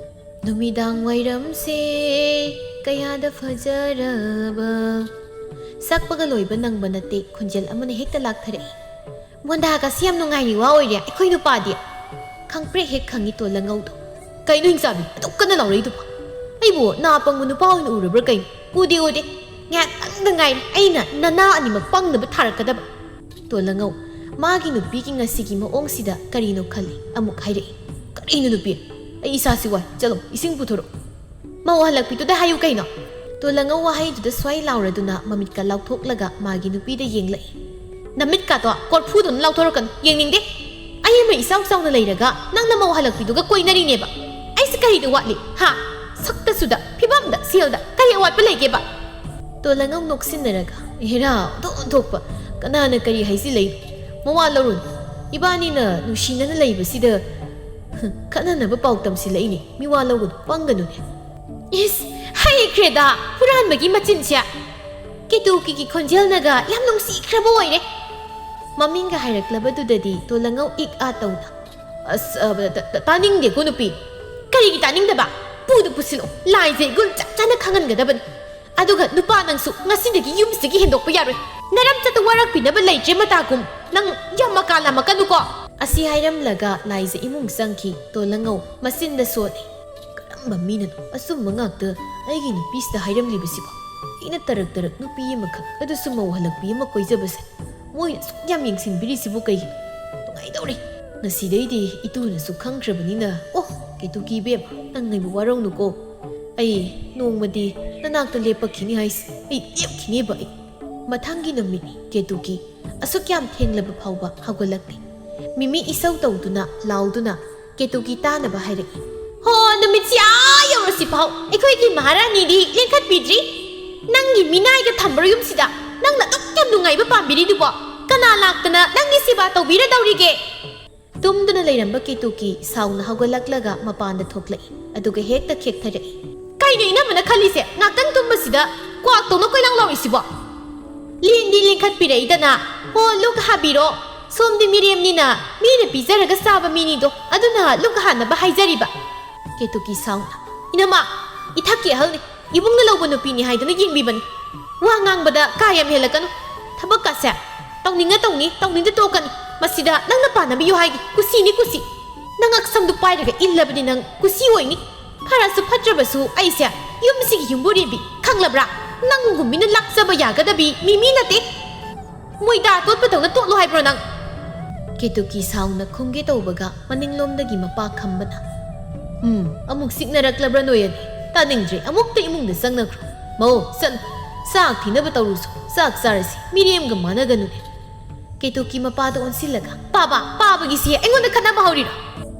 ꯅꯨꯃꯤꯗꯥꯡ ꯋꯥꯏꯔꯝꯁꯦ ꯀꯌꯥꯗ ꯐꯖꯔꯕ꯫ ꯁꯛꯄꯒ ꯂꯣꯏꯕ ꯅꯪꯕ ꯅꯠꯇꯦ, ꯈꯣꯟꯖꯦꯜ ꯑꯃꯅ ꯍꯦꯛꯇ ꯂꯥꯛꯊꯔꯛꯏ꯫ ꯃꯣꯟꯗꯥꯒꯁꯤ ꯌꯥꯝ ꯅꯨꯡꯉꯥꯏꯔꯤ ꯋꯥ ꯑꯣꯏꯔꯦ ꯑꯩꯈꯣꯏ ꯅꯨꯄꯥꯗꯤ꯫ ꯈꯪꯄ꯭ꯔꯦꯛ ꯍꯦꯛ ꯈꯪꯉꯤ ꯇꯣꯜꯂꯉꯧꯗꯣ꯫ ꯀꯩꯅꯣ ꯍꯤꯡꯆꯥꯕꯤ ꯑꯗꯨꯛ ꯀꯟꯅ ꯂꯥꯎꯔꯛꯏꯗꯨꯕꯣ? ꯑꯩꯕꯨ ꯅꯥ ꯄꯪꯕ ꯅꯨꯄꯥ ꯑꯣꯏꯅ ꯎꯔꯕ꯭ꯔꯥ ꯀꯩꯅꯣ? ꯎꯗꯦ, ꯎꯗꯦ꯫ ꯉꯥꯏꯍꯥꯛꯇꯪꯗ ꯉꯥꯏꯔꯦ ꯑꯩꯅ ꯅꯅꯥ ꯑꯅꯤꯃꯛ ꯄꯪꯅꯕ ꯊꯥꯔꯛꯀꯗꯕ꯫ ꯇꯣꯜꯂꯉꯧ ꯃꯥꯒꯤ ꯅꯨꯄꯤꯒꯤ ꯉꯁꯤꯒꯤ ꯃꯑꯣꯡꯁꯤꯗ ꯀꯔꯤꯅꯣ ꯈꯜꯂꯤ꯫ ꯑꯃꯨꯛ ꯍꯥꯏꯔꯛꯏ, "ꯀꯔꯤꯅꯣ ꯅꯨꯄꯤ? ꯑꯩ ꯏꯁꯥꯁꯤ ꯋꯥꯏ꯫ ꯆꯠꯂꯣ, ꯏꯁꯤꯡ ꯄꯨꯊꯣꯔꯛꯑꯣ꯫ ꯃꯧ ꯍꯜꯂꯛꯄꯤꯗꯨꯗ ꯍꯥꯏꯌꯨ ꯀꯩꯅꯣ?" ꯇꯣꯜꯂꯉꯧ ꯋꯥꯍꯩꯗꯨꯗ ꯁ꯭ꯋꯥꯏ ꯂꯥꯎꯔꯗꯨꯅ ꯃꯃꯤꯠꯀ ꯂꯥꯎꯊꯣꯛꯂꯒ ꯃꯥꯒꯤ ꯅꯨꯄꯤꯗ ꯌꯦꯡꯂꯛꯏ꯫ "ꯅꯃꯤꯠꯀꯥꯗꯣ ꯀꯣꯔꯐꯨꯗꯧꯅ ꯂꯥꯎꯊꯣꯔꯛꯀꯅꯨ, ꯌꯦꯡꯅꯤꯡꯗꯦ꯫ ꯑꯩ ꯑꯃ ꯏꯆꯥꯎ ꯆꯥꯎꯅ ꯂꯩꯔꯒ ꯅꯪꯅ ꯃꯧ ꯍꯜꯂꯛꯄꯤꯗꯨꯒ ꯀꯣꯏꯅꯔꯤꯅꯦꯕ꯫ ꯑꯩꯁꯦ ꯀꯔꯤꯗ ꯋꯥꯠꯂꯤ, ꯍꯥ? ꯁꯛꯇꯁꯨꯗ, ꯐꯤꯕꯝꯗ, ꯁꯦꯜꯗ ꯀꯔꯤ ꯑꯋꯥꯠꯄ ꯂꯩꯒꯦꯕ?" ꯇꯣꯜꯂꯉꯧ ꯅꯣꯛꯁꯤꯟꯅꯔꯒ, "ꯍꯦꯔꯥ, ꯑꯣꯟꯊꯣꯛ ꯑꯣꯟꯊꯣꯛꯄ, ꯀꯅꯥꯅ ꯀꯔꯤ ꯍꯥꯏꯖꯤꯜꯂꯛꯏꯅꯣ? ꯃꯋꯥ ꯂꯧꯔꯨꯅꯨ꯫ ꯏꯕꯥꯅꯤꯅ ꯅꯨꯡꯁꯤꯅꯅ ꯂꯩꯕꯁꯤꯗ ꯈꯠꯅꯅꯕ ꯄꯥꯎ ꯇꯝꯁꯤꯜꯂꯛꯏꯅꯦ꯫ ꯃꯤꯋꯥ ꯂꯧꯒꯅꯨ, ꯄꯪꯒꯅꯨꯅꯦ꯫" ꯏꯁ, ꯍꯩꯈ꯭ꯔꯦꯗ, ꯍꯨꯔꯥꯟꯕꯒꯤ ꯃꯆꯤꯟꯁꯦ꯫ ꯀꯦꯇꯨꯀꯤꯒꯤ ꯈꯣꯟꯖꯦꯜꯅꯒ ꯌꯥꯝ ꯅꯨꯡꯁꯤꯈ꯭ꯔꯕ ꯑꯣꯏꯔꯦ꯫ ꯃꯃꯤꯡꯒ ꯍꯥꯏꯔꯛꯂꯕꯗꯨꯗꯗꯤ ꯇꯣꯜꯂꯉꯧ ꯏꯛ ꯑꯥ ꯇꯧꯅ, "ꯑꯁ, ꯑ, ꯇ-, ꯇ-, ꯇꯥꯅꯤꯡꯗꯦꯀꯣ ꯅꯨꯄꯤ꯫ ꯀꯔꯤꯒꯤ ꯇꯥꯅꯤꯡꯗꯕ? ꯄꯨꯗ ꯄꯨꯁꯤꯜꯂꯣ, ꯂꯥꯏꯖ ꯏꯒꯨꯟ ꯆꯞ ꯆꯥꯅ ꯈꯪꯍꯟꯒꯗꯕꯅꯤ꯫ ꯑꯗꯨꯒ ꯅꯨꯄꯥ ꯅꯪꯁꯨ ꯉꯁꯤꯗꯒꯤ ꯌꯨꯝꯁꯤꯗꯒꯤ ꯍꯦꯟꯗꯣꯛꯄ ꯌꯥꯔꯣꯏ꯫" ꯅꯔꯝꯆꯠꯇ ꯋꯥꯔꯛꯄꯤꯅꯕ ꯂꯩꯇ꯭ꯔꯦ ꯃꯇꯥꯒꯨꯝ꯫ ꯅꯪ ꯌꯥꯝ ꯃꯀꯥ ꯂꯥꯝꯃꯛꯀꯅꯨꯀꯣ꯫ ꯑꯁꯤ ꯍꯥꯏꯔꯝꯂꯒ ꯂꯥꯏꯖ ꯏꯃꯨꯡ ꯆꯪꯈꯤ꯫ ꯇꯣꯜꯂꯉꯧ ꯃꯆꯤꯟꯗ ꯁꯣꯜꯂꯤ꯫ "ꯀꯔꯝꯕ ꯃꯤꯅꯅꯣ ꯑꯆꯨꯝꯕ ꯉꯥꯛꯇ ꯑꯩꯒꯤ ꯅꯨꯄꯤꯁꯤꯗ ꯍꯥꯏꯔꯝꯂꯤꯕꯁꯤꯕꯣ? ꯑꯩꯅ ꯇꯔꯛ ꯇꯔꯛ ꯅꯨꯄꯤ ꯑꯃꯈꯛ, ꯑꯗꯨꯁꯨ ꯃꯧ ꯍꯜꯂꯛꯄꯤ ꯑꯃ ꯀꯣꯏꯖꯕꯁꯦ ꯃꯣꯏꯅ ꯑꯁꯨꯛ ꯌꯥꯝ ꯌꯦꯡꯁꯤꯟꯕꯤꯔꯤꯁꯤꯕꯨ ꯀꯩꯒꯤꯅꯣ? ꯅꯨꯡꯉꯥꯏꯗꯧꯔꯦ꯫ ꯉꯁꯤꯗꯩꯗꯤ ꯏꯇꯨꯅꯁꯨ ꯈꯪꯈ꯭ꯔꯕꯅꯤꯅ꯫ ꯑꯣ, ꯀꯦꯇꯨꯀꯤ ꯏꯕꯦꯝꯃ, ꯅꯪ ꯑꯩꯕꯨ ꯋꯥꯔꯧꯅꯨꯀꯣ꯫ ꯑꯩ ꯅꯣꯡꯃꯗꯤ ꯅꯅꯥꯛꯇ ꯂꯦꯞꯄꯛꯈꯤꯅꯤ ꯍꯥꯏꯁꯦ꯫ ꯑꯩ ꯂꯦꯞꯈꯤꯅꯦꯕ ꯑꯩ꯫" ꯃꯊꯪꯒꯤ ꯅꯨꯃꯤꯠ ꯀꯦꯇꯨꯀꯤ ꯑꯁꯨꯛ ꯌꯥꯝ ꯊꯦꯡꯂꯕ ꯐꯥꯎꯕ ꯍꯧꯒꯠꯂꯛꯇꯦ꯫ ꯃꯤꯃꯤ ꯏꯁꯧ ꯇꯧꯗꯨꯅ, ꯂꯥꯎꯗꯨꯅ ꯀꯦꯇꯨꯀꯤ ꯇꯥꯅꯕ ꯍꯥꯏꯔꯛꯏ꯫ "ꯍꯣ, ꯅꯨꯃꯤꯠꯁꯤ ꯑꯥ ꯌꯧꯔꯁꯤ ꯐꯥꯎ ꯑꯩꯈꯣꯏꯒꯤ ꯃꯍꯥꯔꯥꯅꯤꯗꯤ ꯂꯦꯡꯈꯠꯄꯤꯗ꯭ꯔꯤ꯫ ꯅꯪꯒꯤ ꯃꯤꯅꯥꯏꯒ ꯊꯝꯕ꯭ꯔꯣ ꯌꯨꯝꯁꯤꯗ? ꯅꯪꯅ ꯑꯗꯨꯛ ꯌꯥꯝ ꯅꯨꯡꯉꯥꯏꯕ ꯄꯥꯝꯕꯤꯔꯤꯗꯨꯕꯣ? ꯀꯅꯥ ꯂꯥꯛꯇꯅ ꯅꯪꯒꯤ ꯁꯦꯕꯥ ꯇꯧꯕꯤꯔꯗꯧꯔꯤꯒꯦ?" ꯇꯨꯝꯗꯨꯅ ꯂꯩꯔꯝꯕ ꯀꯦꯇꯨꯀꯤ ꯁꯥꯎꯅ ꯍꯧꯒꯠꯂꯛꯂꯒ ꯃꯄꯥꯟꯗ ꯊꯣꯛꯂꯛꯏ, ꯑꯗꯨꯒ ꯍꯦꯛꯇ ꯈꯦꯛꯊꯔꯛꯏ꯫ "ꯀꯩꯅꯣ ꯏꯅꯝꯃꯅ ꯈꯜꯂꯤꯁꯦ? ꯉꯥꯛꯇꯪ ꯇꯨꯝꯕꯁꯤꯗ ꯀ꯭ꯋꯥꯛꯇꯧꯅ ꯀꯣꯏꯂꯥꯡ ꯂꯥꯎꯔꯤꯁꯤꯕꯣ? ꯂꯦꯡꯗꯤ ꯂꯦꯡꯈꯠꯄꯤꯔꯛꯏꯗꯅ꯫ ꯍꯣ, ꯂꯨꯛ ꯍꯥꯕꯤꯔꯣ꯫ ꯁꯣꯝꯗꯤ ꯃꯤꯔꯦꯝꯅꯤꯅ ꯃꯤꯅ ꯄꯤꯖꯔꯒ ꯆꯥꯕ ꯃꯤꯅꯤꯗꯣ, ꯑꯗꯨꯅ ꯂꯨꯛ ꯍꯥꯅꯕ ꯍꯥꯏꯖꯔꯤꯕ꯫" ꯀꯦꯇꯨꯀꯤ ꯁꯥꯎꯅ, "ꯏꯅꯝꯃ, ꯏꯊꯛꯀꯤ ꯑꯍꯜꯅꯤ, ꯏꯕꯨꯡꯅ ꯂꯧꯕ ꯅꯨꯄꯤꯅꯤ ꯍꯥꯏꯗꯨꯅ ꯌꯦꯡꯕꯤꯕꯅꯤ꯫ ꯋꯥ ꯉꯥꯡꯕꯗ ꯀꯥ ꯌꯥꯝ ꯍꯦꯜꯂꯛꯀꯅꯨ꯫ ꯊꯕꯛꯀꯥꯁꯦ ꯇꯧꯅꯤꯡꯉ ꯇꯧꯅꯤ, ꯇꯧꯅꯤꯡꯗ ꯇꯣꯛꯀꯅꯤ꯫ ꯃꯁꯤꯗ ꯅꯪꯅ ꯄꯥꯟꯅꯕꯤꯌꯨ ꯍꯥꯏꯒꯦ꯫ ꯀꯨꯁꯤꯅꯤ, ꯀꯨꯁꯤ꯫ ꯅꯪ ꯑꯛꯁꯝꯗꯨ ꯄꯥꯏꯔꯒ ꯏꯜꯂꯕꯅꯤ, ꯅꯪ ꯀꯨꯁꯤ ꯑꯣꯏꯅꯤ꯫ ꯐꯔꯁꯨ ꯐꯠꯇ꯭ꯔꯕꯁꯨ ꯑꯩꯁꯦ ꯌꯨꯝꯁꯤꯒꯤ ꯌꯨꯝꯕꯨꯔꯦꯝꯕꯤ, ꯈꯪꯂꯕ꯭ꯔꯥ? ꯅꯪꯒꯨꯝꯕꯤꯅ ꯂꯥꯛꯆꯕ ꯌꯥꯒꯗꯕꯤ ꯃꯤ, ꯃꯤ ꯅꯠꯇꯦ꯫ ꯃꯣꯏꯗꯥ ꯇꯣꯠꯄꯗꯧꯅ ꯇꯣꯠꯂꯣ ꯍꯥꯏꯕ꯭ꯔꯣ ꯅꯪ?" ꯀꯦꯇꯨꯀꯤ ꯁꯥꯎꯅ ꯈꯨꯝꯒꯦ ꯇꯧꯕꯒ ꯃꯅꯤꯡꯂꯣꯝꯗꯒꯤ ꯃꯄꯥ ꯈꯝꯕꯅ, "ꯎꯝ, ꯑꯃꯨꯛ ꯁꯤꯛꯅꯔꯛꯂꯕ꯭ꯔꯥ ꯅꯣꯏ ꯑꯅꯤ? ꯇꯥꯅꯤꯡꯗ꯭ꯔꯦ, ꯑꯃꯨꯛꯇ ꯏꯃꯨꯡꯗ ꯆꯪꯅꯈ꯭ꯔꯣ꯫ ꯃꯧ, ꯆꯠꯂꯨ, ꯆꯥꯛ ꯊꯤꯅꯕ ꯇꯧꯔꯨꯁꯨ, ꯆꯥꯛ ꯆꯥꯔꯁꯤ, ꯃꯤꯔꯦꯝꯒ ꯃꯥꯟꯅꯒꯅꯨꯅꯦ꯫" ꯀꯦꯇꯨꯀꯤ ꯃꯄꯥꯗ ꯑꯣꯟꯁꯤꯜꯂꯒ, "ꯄꯥꯕ, ꯄꯥꯕꯒꯤꯁꯦ ꯑꯩꯉꯣꯟꯗ ꯈꯠꯅꯕ ꯍꯧꯔꯤꯔꯣ?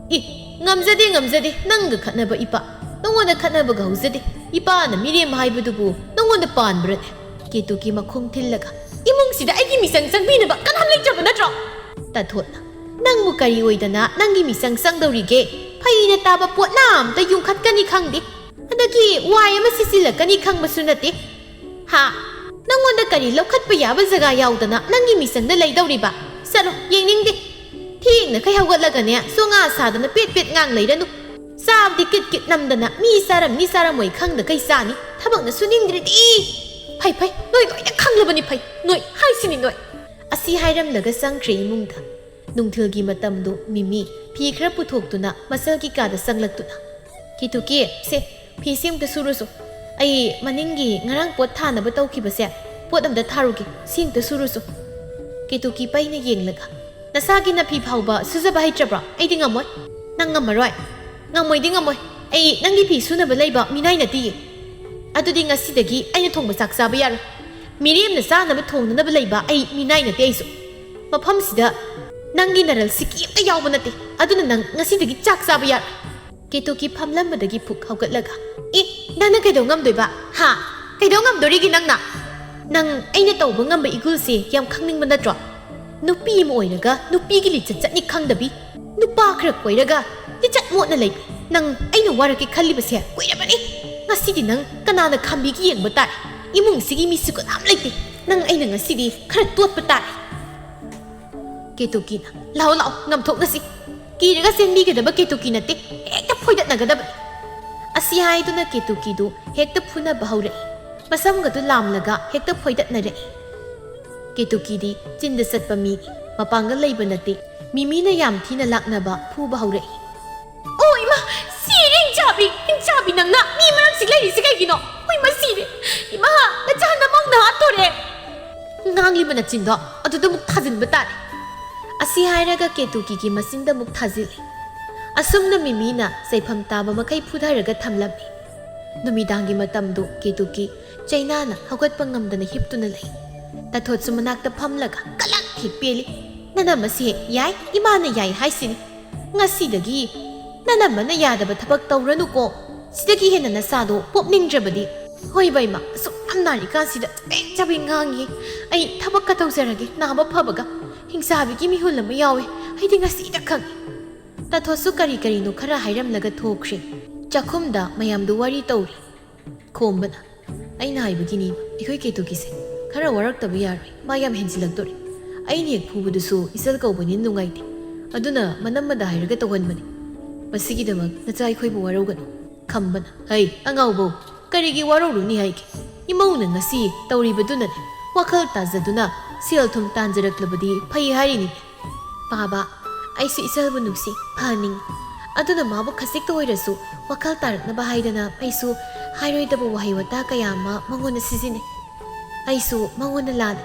ꯏ, ꯉꯝꯖꯗꯦ, ꯉꯝꯖꯗꯦ, ꯅꯪꯒ ꯈꯠꯅꯕ ꯏꯄꯥ꯫ ꯅꯉꯣꯟꯗ ꯈꯠꯅꯕꯒ ꯍꯧꯖꯗꯦ꯫ ꯏꯄꯥꯅ ꯃꯤꯔꯦꯝ ꯍꯥꯏꯕꯗꯨꯕꯨ ꯅꯉꯣꯟꯗ ꯄꯥꯟꯕ꯭ꯔꯅꯦ?" ꯀꯦꯇꯨꯀꯤ ꯃꯈꯣꯡ ꯊꯤꯜꯂꯒ, "ꯏꯃꯨꯡꯁꯤꯗ ꯑꯩꯒꯤ ꯃꯤꯆꯪ ꯆꯪꯕꯤꯅꯕ ꯀꯅꯥꯝ ꯂꯩꯇ꯭ꯔꯕ ꯅꯠꯇ꯭ꯔꯣ?" ꯇꯥꯊꯣꯠꯅ, "ꯅꯪꯕꯨ ꯀꯔꯤ ꯑꯣꯏꯗꯅ ꯅꯪꯒꯤ ꯃꯤꯆꯪ ꯆꯪꯗꯧꯔꯤꯒꯦ? ꯐꯩꯅ ꯇꯥꯕ ꯄꯣꯠꯅ ꯑꯝꯇ ꯌꯨꯡꯈꯠꯀꯅꯤ ꯈꯪꯗꯦ꯫ ꯑꯗꯒꯤ ꯋꯥꯏ ꯑꯃ ꯁꯤꯠꯆꯤꯜꯂꯛꯀꯅꯤ ꯈꯪꯕꯁꯨ ꯅꯠꯇꯦ꯫ ꯍꯥ? ꯅꯪꯉꯣꯟꯗ ꯀꯔꯤ ꯂꯧꯈꯠꯄ ꯌꯥꯕ ꯖꯒꯥ ꯌꯥꯎꯗꯅ ꯅꯪꯒꯤ ꯃꯤꯆꯪꯗ ꯂꯩꯗꯧꯔꯤꯕ? ꯆꯠꯂꯣ, ꯌꯦꯡꯅꯤꯡꯗꯦ꯫ ꯊꯦꯡꯅꯈꯩ ꯍꯧꯒꯠꯂꯒꯅꯦ, ꯆꯣꯉꯥ ꯁꯥꯗꯅ ꯄꯦꯠ ꯄꯦꯠ ꯉꯥꯡ ꯂꯩꯔꯅꯨ꯫ ꯆꯥꯕꯗꯤ ꯀꯤꯠ ꯀꯤꯠ ꯅꯝꯗꯅ ꯃꯤ ꯆꯥꯔꯝꯅꯤ ꯆꯥꯔꯝꯃꯣꯏ ꯈꯪꯗꯈꯩ ꯆꯥꯅꯤ꯫ ꯊꯕꯛꯅ ꯁꯨꯅꯤꯡꯗ꯭ꯔꯤꯗꯤ!" "ꯐꯩ, ꯐꯩ, ꯅꯣꯏ ꯂꯣꯏꯅ ꯈꯪꯂꯕꯅꯤ, ꯐꯩ, ꯅꯣꯏ ꯍꯥꯏꯁꯤꯅꯤ ꯅꯣꯏ"꯫ ꯑꯁꯤ ꯍꯥꯏꯔꯝꯂꯒ ꯆꯪꯈ꯭ꯔꯦ ꯏꯃꯨꯡꯗ꯫ ꯅꯨꯡꯊꯤꯜꯒꯤ ꯃꯇꯝꯗꯨ ꯃꯤꯃꯤ ꯐꯤ ꯈꯔ ꯄꯨꯊꯣꯛꯇꯨꯅ ꯃꯆꯜꯒꯤ ꯀꯥꯗ ꯆꯪꯂꯛꯇꯨꯅ, "ꯀꯦꯇꯨꯀꯤ, ꯁꯦ, ꯐꯤꯁꯦ ꯑꯝꯇ ꯁꯨꯔꯨꯁꯨ꯫ ꯑꯩ ꯃꯅꯤꯡꯒꯤ ꯉꯔꯥꯡ ꯄꯣꯠ ꯊꯥꯅꯕ ꯇꯧꯈꯤꯕꯁꯦ, ꯄꯣꯠ ꯑꯝꯇ ꯊꯥꯔꯨꯒꯦ, ꯁꯤ ꯑꯝꯇ ꯁꯨꯔꯨꯁꯨ"꯫ ꯀꯦꯇꯨꯀꯤ ꯄꯩꯅ ꯌꯦꯡꯂꯒ, "ꯅꯁꯥꯒꯤ ꯅꯐꯤ ꯐꯥꯎꯕ ꯁꯨꯖꯕ ꯍꯩꯇ꯭ꯔꯕ꯭ꯔꯣ? ꯑꯩꯗꯤ ꯉꯝꯃꯣꯏ"꯫ "ꯅꯪ ꯉꯝꯃꯔꯣꯏ"? "ꯉꯝꯃꯣꯏꯗꯤ ꯉꯝꯃꯣꯏ꯫ ꯑꯩ ꯅꯪꯒꯤ ꯐꯤ ꯁꯨꯅꯕ ꯂꯩꯕ ꯃꯤꯅꯥꯏ ꯅꯠꯇꯤꯌꯦ꯫ ꯑꯗꯨꯗꯤ ꯉꯁꯤꯗꯒꯤ ꯑꯩꯅ ꯊꯣꯡꯕ ꯆꯥꯛ ꯆꯥꯕ ꯌꯥꯔꯣꯏ꯫ ꯃꯤꯔꯦꯝꯅ ꯆꯥꯅꯕ ꯊꯣꯡꯅꯅꯕ ꯂꯩꯕ ꯑꯩ ꯃꯤꯅꯥꯏ ꯅꯠꯇꯦ ꯑꯩꯁꯨ꯫ ꯃꯐꯝꯁꯤꯗ ꯅꯪꯒꯤ ꯅꯔꯜꯁꯤ ꯀꯩꯝꯇ ꯌꯥꯎꯕ ꯅꯠꯇꯦ꯫ ꯑꯗꯨꯅ ꯅꯪ ꯉꯁꯤꯗꯒꯤ ꯆꯥꯛ ꯆꯥꯕ ꯌꯥꯔꯣꯏ"꯫ ꯀꯦꯇꯨꯀꯤ ꯐꯝꯂꯝꯕꯗꯒꯤ ꯐꯨꯛ ꯍꯧꯒꯠꯂꯒ, "ꯑꯦ, ꯅꯪꯅ ꯀꯩꯗꯧ ꯉꯝꯗꯣꯏꯕ? ꯍꯥ? ꯀꯩꯗꯧ ꯉꯝꯗꯣꯔꯤꯒꯦ ꯅꯪꯅ? ꯅꯪ ꯑꯩꯅ ꯇꯧꯕ ꯉꯝꯕ ꯏꯒꯨꯜꯁꯦ ꯌꯥꯝ ꯈꯪꯅꯤꯡꯕ ꯅꯠꯇ꯭ꯔꯣ? ꯅꯨꯄꯤ ꯑꯃ ꯑꯣꯏꯔꯒ ꯅꯨꯄꯤꯒꯤ ꯂꯤꯆꯠ ꯆꯠꯅꯤ ꯈꯪꯗꯕꯤ, ꯅꯨꯄꯥ ꯈꯔ ꯀꯣꯏꯔꯒ ꯂꯤꯆꯠ ꯃꯣꯠꯅ ꯂꯩꯕꯤ ꯅꯪ ꯑꯩꯅ ꯋꯥꯔꯛꯀꯦ ꯈꯜꯂꯤꯕꯁꯦ ꯀꯨꯏꯔꯕꯅꯤ꯫ ꯉꯁꯤꯗꯤ ꯅꯪ ꯀꯅꯥꯅ ꯈꯥꯝꯕꯤꯒꯦ ꯌꯦꯡꯕ ꯇꯥꯔꯦ꯫ ꯏꯃꯨꯡꯁꯤꯒꯤ ꯃꯤꯁꯨ ꯀꯅꯥꯝ ꯂꯩꯇꯦ꯫ ꯅꯪ ꯑꯩꯅ ꯉꯁꯤꯗꯤ ꯈꯔ ꯇꯣꯠꯄ ꯇꯥꯔꯦ"꯫ ꯀꯦꯇꯨꯀꯤꯅ, "ꯂꯥꯛꯑꯣ, ꯂꯥꯛꯑꯣ, ꯉꯝꯊꯣꯛꯅꯁꯤ꯫ ꯀꯤꯔꯒ ꯆꯦꯟꯕꯤꯒꯗꯕ ꯀꯦꯇꯨꯀꯤ ꯅꯠꯇꯦ, ꯍꯦꯛꯇ ꯐꯣꯏꯗꯠꯅꯒꯗꯕꯅꯤ"꯫ ꯑꯁꯤ ꯍꯥꯏꯗꯨꯅ ꯀꯦꯇꯨꯀꯤꯗꯨ ꯍꯦꯛꯇ ꯐꯨꯅꯕ ꯍꯧꯔꯛꯏ꯫ ꯃꯁꯝꯒꯗꯨ ꯂꯥꯝꯂꯒ ꯍꯦꯛꯇ ꯐꯣꯏꯗꯠꯅꯔꯛꯏ꯫ ꯀꯦꯇꯨꯀꯤꯗꯤ ꯆꯤꯟꯗ ꯆꯠꯄ ꯃꯤꯅꯤ, ꯃꯄꯥꯡꯒꯜ ꯂꯩꯕ ꯅꯠꯇꯦ꯫ ꯃꯤꯃꯤꯅ ꯌꯥꯝ ꯊꯤꯅ ꯂꯥꯛꯅꯕ ꯐꯨꯕ ꯍꯧꯔꯛꯏ꯫ "ꯑꯣ ꯏꯃꯥ, ꯁꯤꯔꯦ ꯍꯤꯡꯆꯥꯕꯤ! ꯍꯤꯡꯆꯥꯕꯤ, ꯅꯪꯅ ꯃꯤ ꯃꯔꯛꯁꯤ ꯂꯩꯔꯤꯁꯤ ꯀꯩꯒꯤꯅꯣ? ꯍꯣꯏ, ꯃꯁꯤꯔꯦ! ꯏꯃꯥ, ꯅꯆꯥ ꯅꯃꯧꯅ ꯍꯥꯠꯇꯣꯔꯦ!" "ꯉꯥꯡꯂꯤꯕ ꯅꯆꯤꯟꯗꯣ ꯑꯗꯨꯗ ꯑꯃꯨꯛ ꯊꯥꯖꯤꯟꯕ ꯇꯥꯔꯦ"꯫ ꯑꯁꯤ ꯍꯥꯏꯔꯒ ꯀꯦꯇꯨꯀꯤꯒꯤ ꯃꯆꯤꯟꯗ ꯑꯃꯨꯛ ꯊꯥꯖꯤꯜꯂꯤ꯫ ꯑꯁꯨꯝꯅ ꯃꯤꯃꯤꯅ ꯆꯩꯐꯝ ꯇꯥꯕ ꯃꯈꯩ ꯐꯨꯊꯔꯒ ꯊꯝꯂꯝꯃꯤ꯫ ꯅꯨꯃꯤꯗꯥꯡꯒꯤ ꯃꯇꯝꯗꯨ ꯀꯦꯇꯨꯀꯤ ꯆꯩꯅꯥꯅ ꯍꯧꯒꯠꯄ ꯉꯝꯗꯅ ꯍꯤꯞꯇꯨꯅ ꯂꯩ꯫ ꯇꯥꯊꯣꯠꯁꯨ ꯃꯅꯥꯛꯇ ꯐꯝꯂꯒ ꯀꯂꯛ ꯍꯦꯛ ꯄꯦꯜꯂꯤ꯫ "ꯅꯅꯝꯃꯁꯦ ꯌꯥꯏ, ꯏꯃꯥꯅ ꯌꯥꯏ ꯍꯥꯏꯁꯤꯅꯤ꯫ ꯉꯁꯤꯗꯒꯤ ꯅꯅꯝꯃꯅ ꯌꯥꯗꯕ ꯊꯕꯛ ꯇꯧꯔꯅꯨꯀꯣ꯫ ꯁꯤꯗꯒꯤ ꯍꯦꯟꯅ ꯅꯁꯥꯗꯣ ꯄꯣꯛꯅꯤꯡꯗ꯭ꯔꯕꯗꯤ"꯫ "ꯍꯣꯏꯕ ꯏꯃꯥ, ꯑꯁꯨꯛ ꯌꯥꯝ ꯅꯥꯔꯤꯀꯥꯟꯁꯤꯗ ꯆꯕꯦꯡ ꯆꯕꯦꯡ ꯉꯥꯡꯉꯤ꯫ ꯑꯩ ꯊꯕꯛꯀ ꯇꯧꯖꯔꯒꯦ, ꯅꯥꯕ ꯐꯕꯒ꯫ ꯍꯤꯡꯆꯥꯕꯤꯒꯤ ꯃꯤꯍꯨꯜ ꯑꯃ ꯌꯥꯎꯋꯦ, ꯑꯩꯗꯤ ꯉꯁꯤꯗ ꯈꯪꯉꯤ"꯫ ꯇꯥꯊꯣꯠꯁꯨ ꯀꯔꯤ ꯀꯔꯤꯅꯣ ꯈꯔ ꯍꯥꯏꯔꯝꯂꯒ ꯊꯣꯛꯈ꯭ꯔꯦ꯫ ꯆꯥꯛꯈꯨꯝꯗ ꯃꯌꯥꯝꯗꯨ ꯋꯥꯔꯤ ꯇꯧꯔꯤ꯫ ꯈꯣꯝꯕꯅ, "ꯑꯩꯅ ꯍꯥꯏꯕꯒꯤꯅꯤ, ꯑꯩꯈꯣꯏ ꯀꯦꯇꯨꯀꯤꯁꯦ ꯈꯔ ꯋꯥꯔꯛꯇꯕ ꯌꯥꯔꯣꯏ, ꯃꯥ ꯌꯥꯝ ꯍꯦꯟꯖꯤꯜꯂꯛꯇꯣꯔꯦ꯫ ꯑꯩꯅ ꯍꯦꯛ ꯐꯨꯕꯗꯨꯁꯨ ꯏꯆꯜ ꯀꯧꯕꯅꯤꯅ ꯅꯨꯡꯉꯥꯏꯇꯦ, ꯑꯗꯨꯅ ꯃꯅꯝꯃꯗ ꯍꯥꯏꯔꯒ ꯇꯧꯍꯟꯕꯅꯤ꯫ ꯃꯁꯤꯒꯤꯗꯃꯛ ꯅꯆꯥ ꯑꯩꯈꯣꯏꯕꯨ ꯋꯥꯔꯧꯒꯅꯨ"꯫ ꯈꯝꯕꯅ, "ꯍꯩ ꯑꯉꯥꯎꯕꯧ, ꯀꯔꯤꯒꯤ ꯋꯥꯔꯧꯔꯨꯅꯤ ꯍꯥꯏꯒꯦ? ꯏꯃꯧꯅ ꯉꯁꯤ ꯇꯧꯔꯤꯕꯗꯨꯅꯅꯦ ꯋꯥꯈꯜ ꯇꯥꯖꯗꯨꯅ ꯁꯦꯜ ꯊꯨꯝ ꯇꯥꯟꯖꯔꯛꯂꯕꯗꯤ ꯐꯩ ꯍꯥꯏꯔꯤꯅꯤ꯫ ꯄꯥꯕ, ꯑꯩꯁꯨ ꯏꯆꯜꯕꯨ ꯅꯨꯡꯁꯤ, ꯐꯍꯟꯅꯤꯡ꯫ ꯑꯗꯨꯅ ꯃꯥꯕꯨ ꯈꯖꯤꯛꯇ ꯑꯣꯏꯔꯁꯨ ꯋꯥꯈꯜ ꯇꯥꯔꯛꯅꯕ ꯍꯥꯏꯗꯅ ꯑꯩꯁꯨ ꯍꯥꯏꯔꯣꯏꯗꯕ ꯋꯥꯍꯩ ꯋꯥꯇꯥ ꯀꯌꯥ ꯑꯃ ꯃꯉꯣꯟꯗ ꯁꯤꯖꯤꯟꯅꯩ꯫ ꯑꯩꯁꯨ ꯃꯉꯣꯟꯗ ꯂꯥꯜꯂꯦ꯫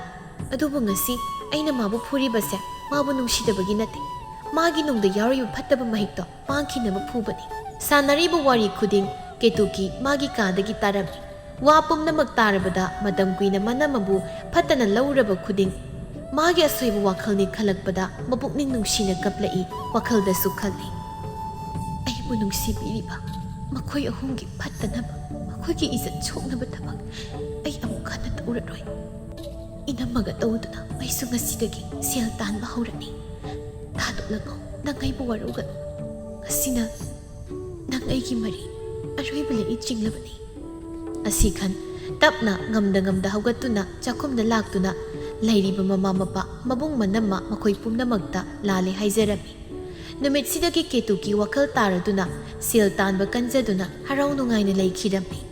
ꯑꯗꯨꯕꯨ ꯉꯁꯤ ꯑꯩꯅ ꯃꯥꯕꯨ ꯐꯨꯔꯤꯕꯁꯦ ꯃꯥꯕꯨ ꯅꯨꯡꯁꯤꯗꯕꯒꯤ ꯅꯠꯇꯦ꯫ ꯃꯥꯒꯤ ꯅꯨꯡꯗ ꯌꯥꯎꯔꯤꯕ ꯐꯠꯇꯕ ꯃꯍꯤꯛꯇꯣ ꯃꯥꯡꯈꯤꯅꯕ ꯐꯨꯕꯅꯤ꯫ ꯁꯥꯟꯅꯔꯤꯕ ꯋꯥꯔꯤ ꯈꯨꯗꯤꯡ ꯀꯦꯇꯨꯀꯤ ꯃꯥꯒꯤ ꯀꯥꯗꯒꯤ ꯇꯥꯔꯝꯃꯤ꯫ ꯋꯥ ꯄꯨꯝꯅꯃꯛ ꯇꯥꯔꯕꯗ ꯃꯇꯝ ꯀꯨꯏꯅ ꯃꯅꯝ ꯑꯃꯕꯨ ꯐꯠꯇꯅ ꯂꯧꯔꯕ ꯈꯨꯗꯤꯡ ꯃꯥꯒꯤ ꯑꯁꯣꯏꯕ ꯋꯥꯈꯜꯅꯤ ꯈꯜꯂꯛꯄꯗ ꯃꯄꯨꯛꯅꯤꯡ ꯅꯨꯡꯁꯤꯅ ꯀꯞꯂꯛꯏ꯫ ꯋꯥꯈꯜꯗꯁꯨ ꯈꯜꯂꯤ, "ꯑꯩꯕꯨ ꯅꯨꯡꯁꯤꯕꯤꯔꯤꯕ ꯃꯈꯣꯏ ꯑꯍꯨꯝꯒꯤ ꯐꯠꯇꯅꯕ, ꯃꯈꯣꯏꯒꯤ ꯏꯖꯠ ꯁꯣꯛꯅꯕ ꯊꯕꯛ ꯑꯩ ꯑꯃꯨꯛ ꯍꯟꯅ ꯇꯧꯔꯔꯣꯏ꯫ ꯏꯅꯝꯃꯒ ꯇꯧꯗꯨꯅ ꯑꯩꯁꯨ ꯉꯁꯤꯗꯒꯤ ꯁꯦꯜ ꯇꯥꯟꯕ ꯍꯧꯔꯅꯤ꯫ ꯊꯥꯗꯣꯛꯂꯒ ꯅꯪ ꯑꯩꯕꯨ ꯋꯥꯔꯧꯒꯅꯨ꯫ ꯉꯁꯤꯅ ꯅꯪ ꯑꯩꯒꯤ ꯃꯔꯤ ꯑꯔꯣꯏꯕ ꯂꯩꯏ ꯆꯤꯡꯂꯕꯅꯤ"꯫ ꯑꯁꯤ ꯈꯟ ꯇꯞꯅ ꯉꯝꯗ ꯉꯝꯗ ꯍꯧꯒꯠꯇꯨꯅ ꯆꯥꯛꯈꯨꯝꯗ ꯂꯥꯛꯇꯨꯅ ꯂꯩꯔꯤꯕ ꯃꯃꯥ ꯃꯄꯥ ꯃꯕꯨꯡ ꯃꯅꯝꯃ ꯃꯈꯣꯏ ꯄꯨꯝꯅꯃꯛꯇ ꯂꯥꯜꯂꯦ ꯍꯥꯏꯖꯔꯝꯃꯤ꯫ ꯅꯨꯃꯤꯠꯁꯤꯗꯒꯤ ꯀꯦꯇꯨꯀꯤ ꯋꯥꯈꯜ ꯇꯥꯔꯗꯨꯅ ꯁꯦꯜ ꯇꯥꯟꯕ ꯀꯟꯖꯗꯨꯅ ꯍꯔꯥꯎ ꯅꯨꯡꯉꯥꯏꯅ ꯂꯩꯈꯤꯔꯝꯃꯤ꯫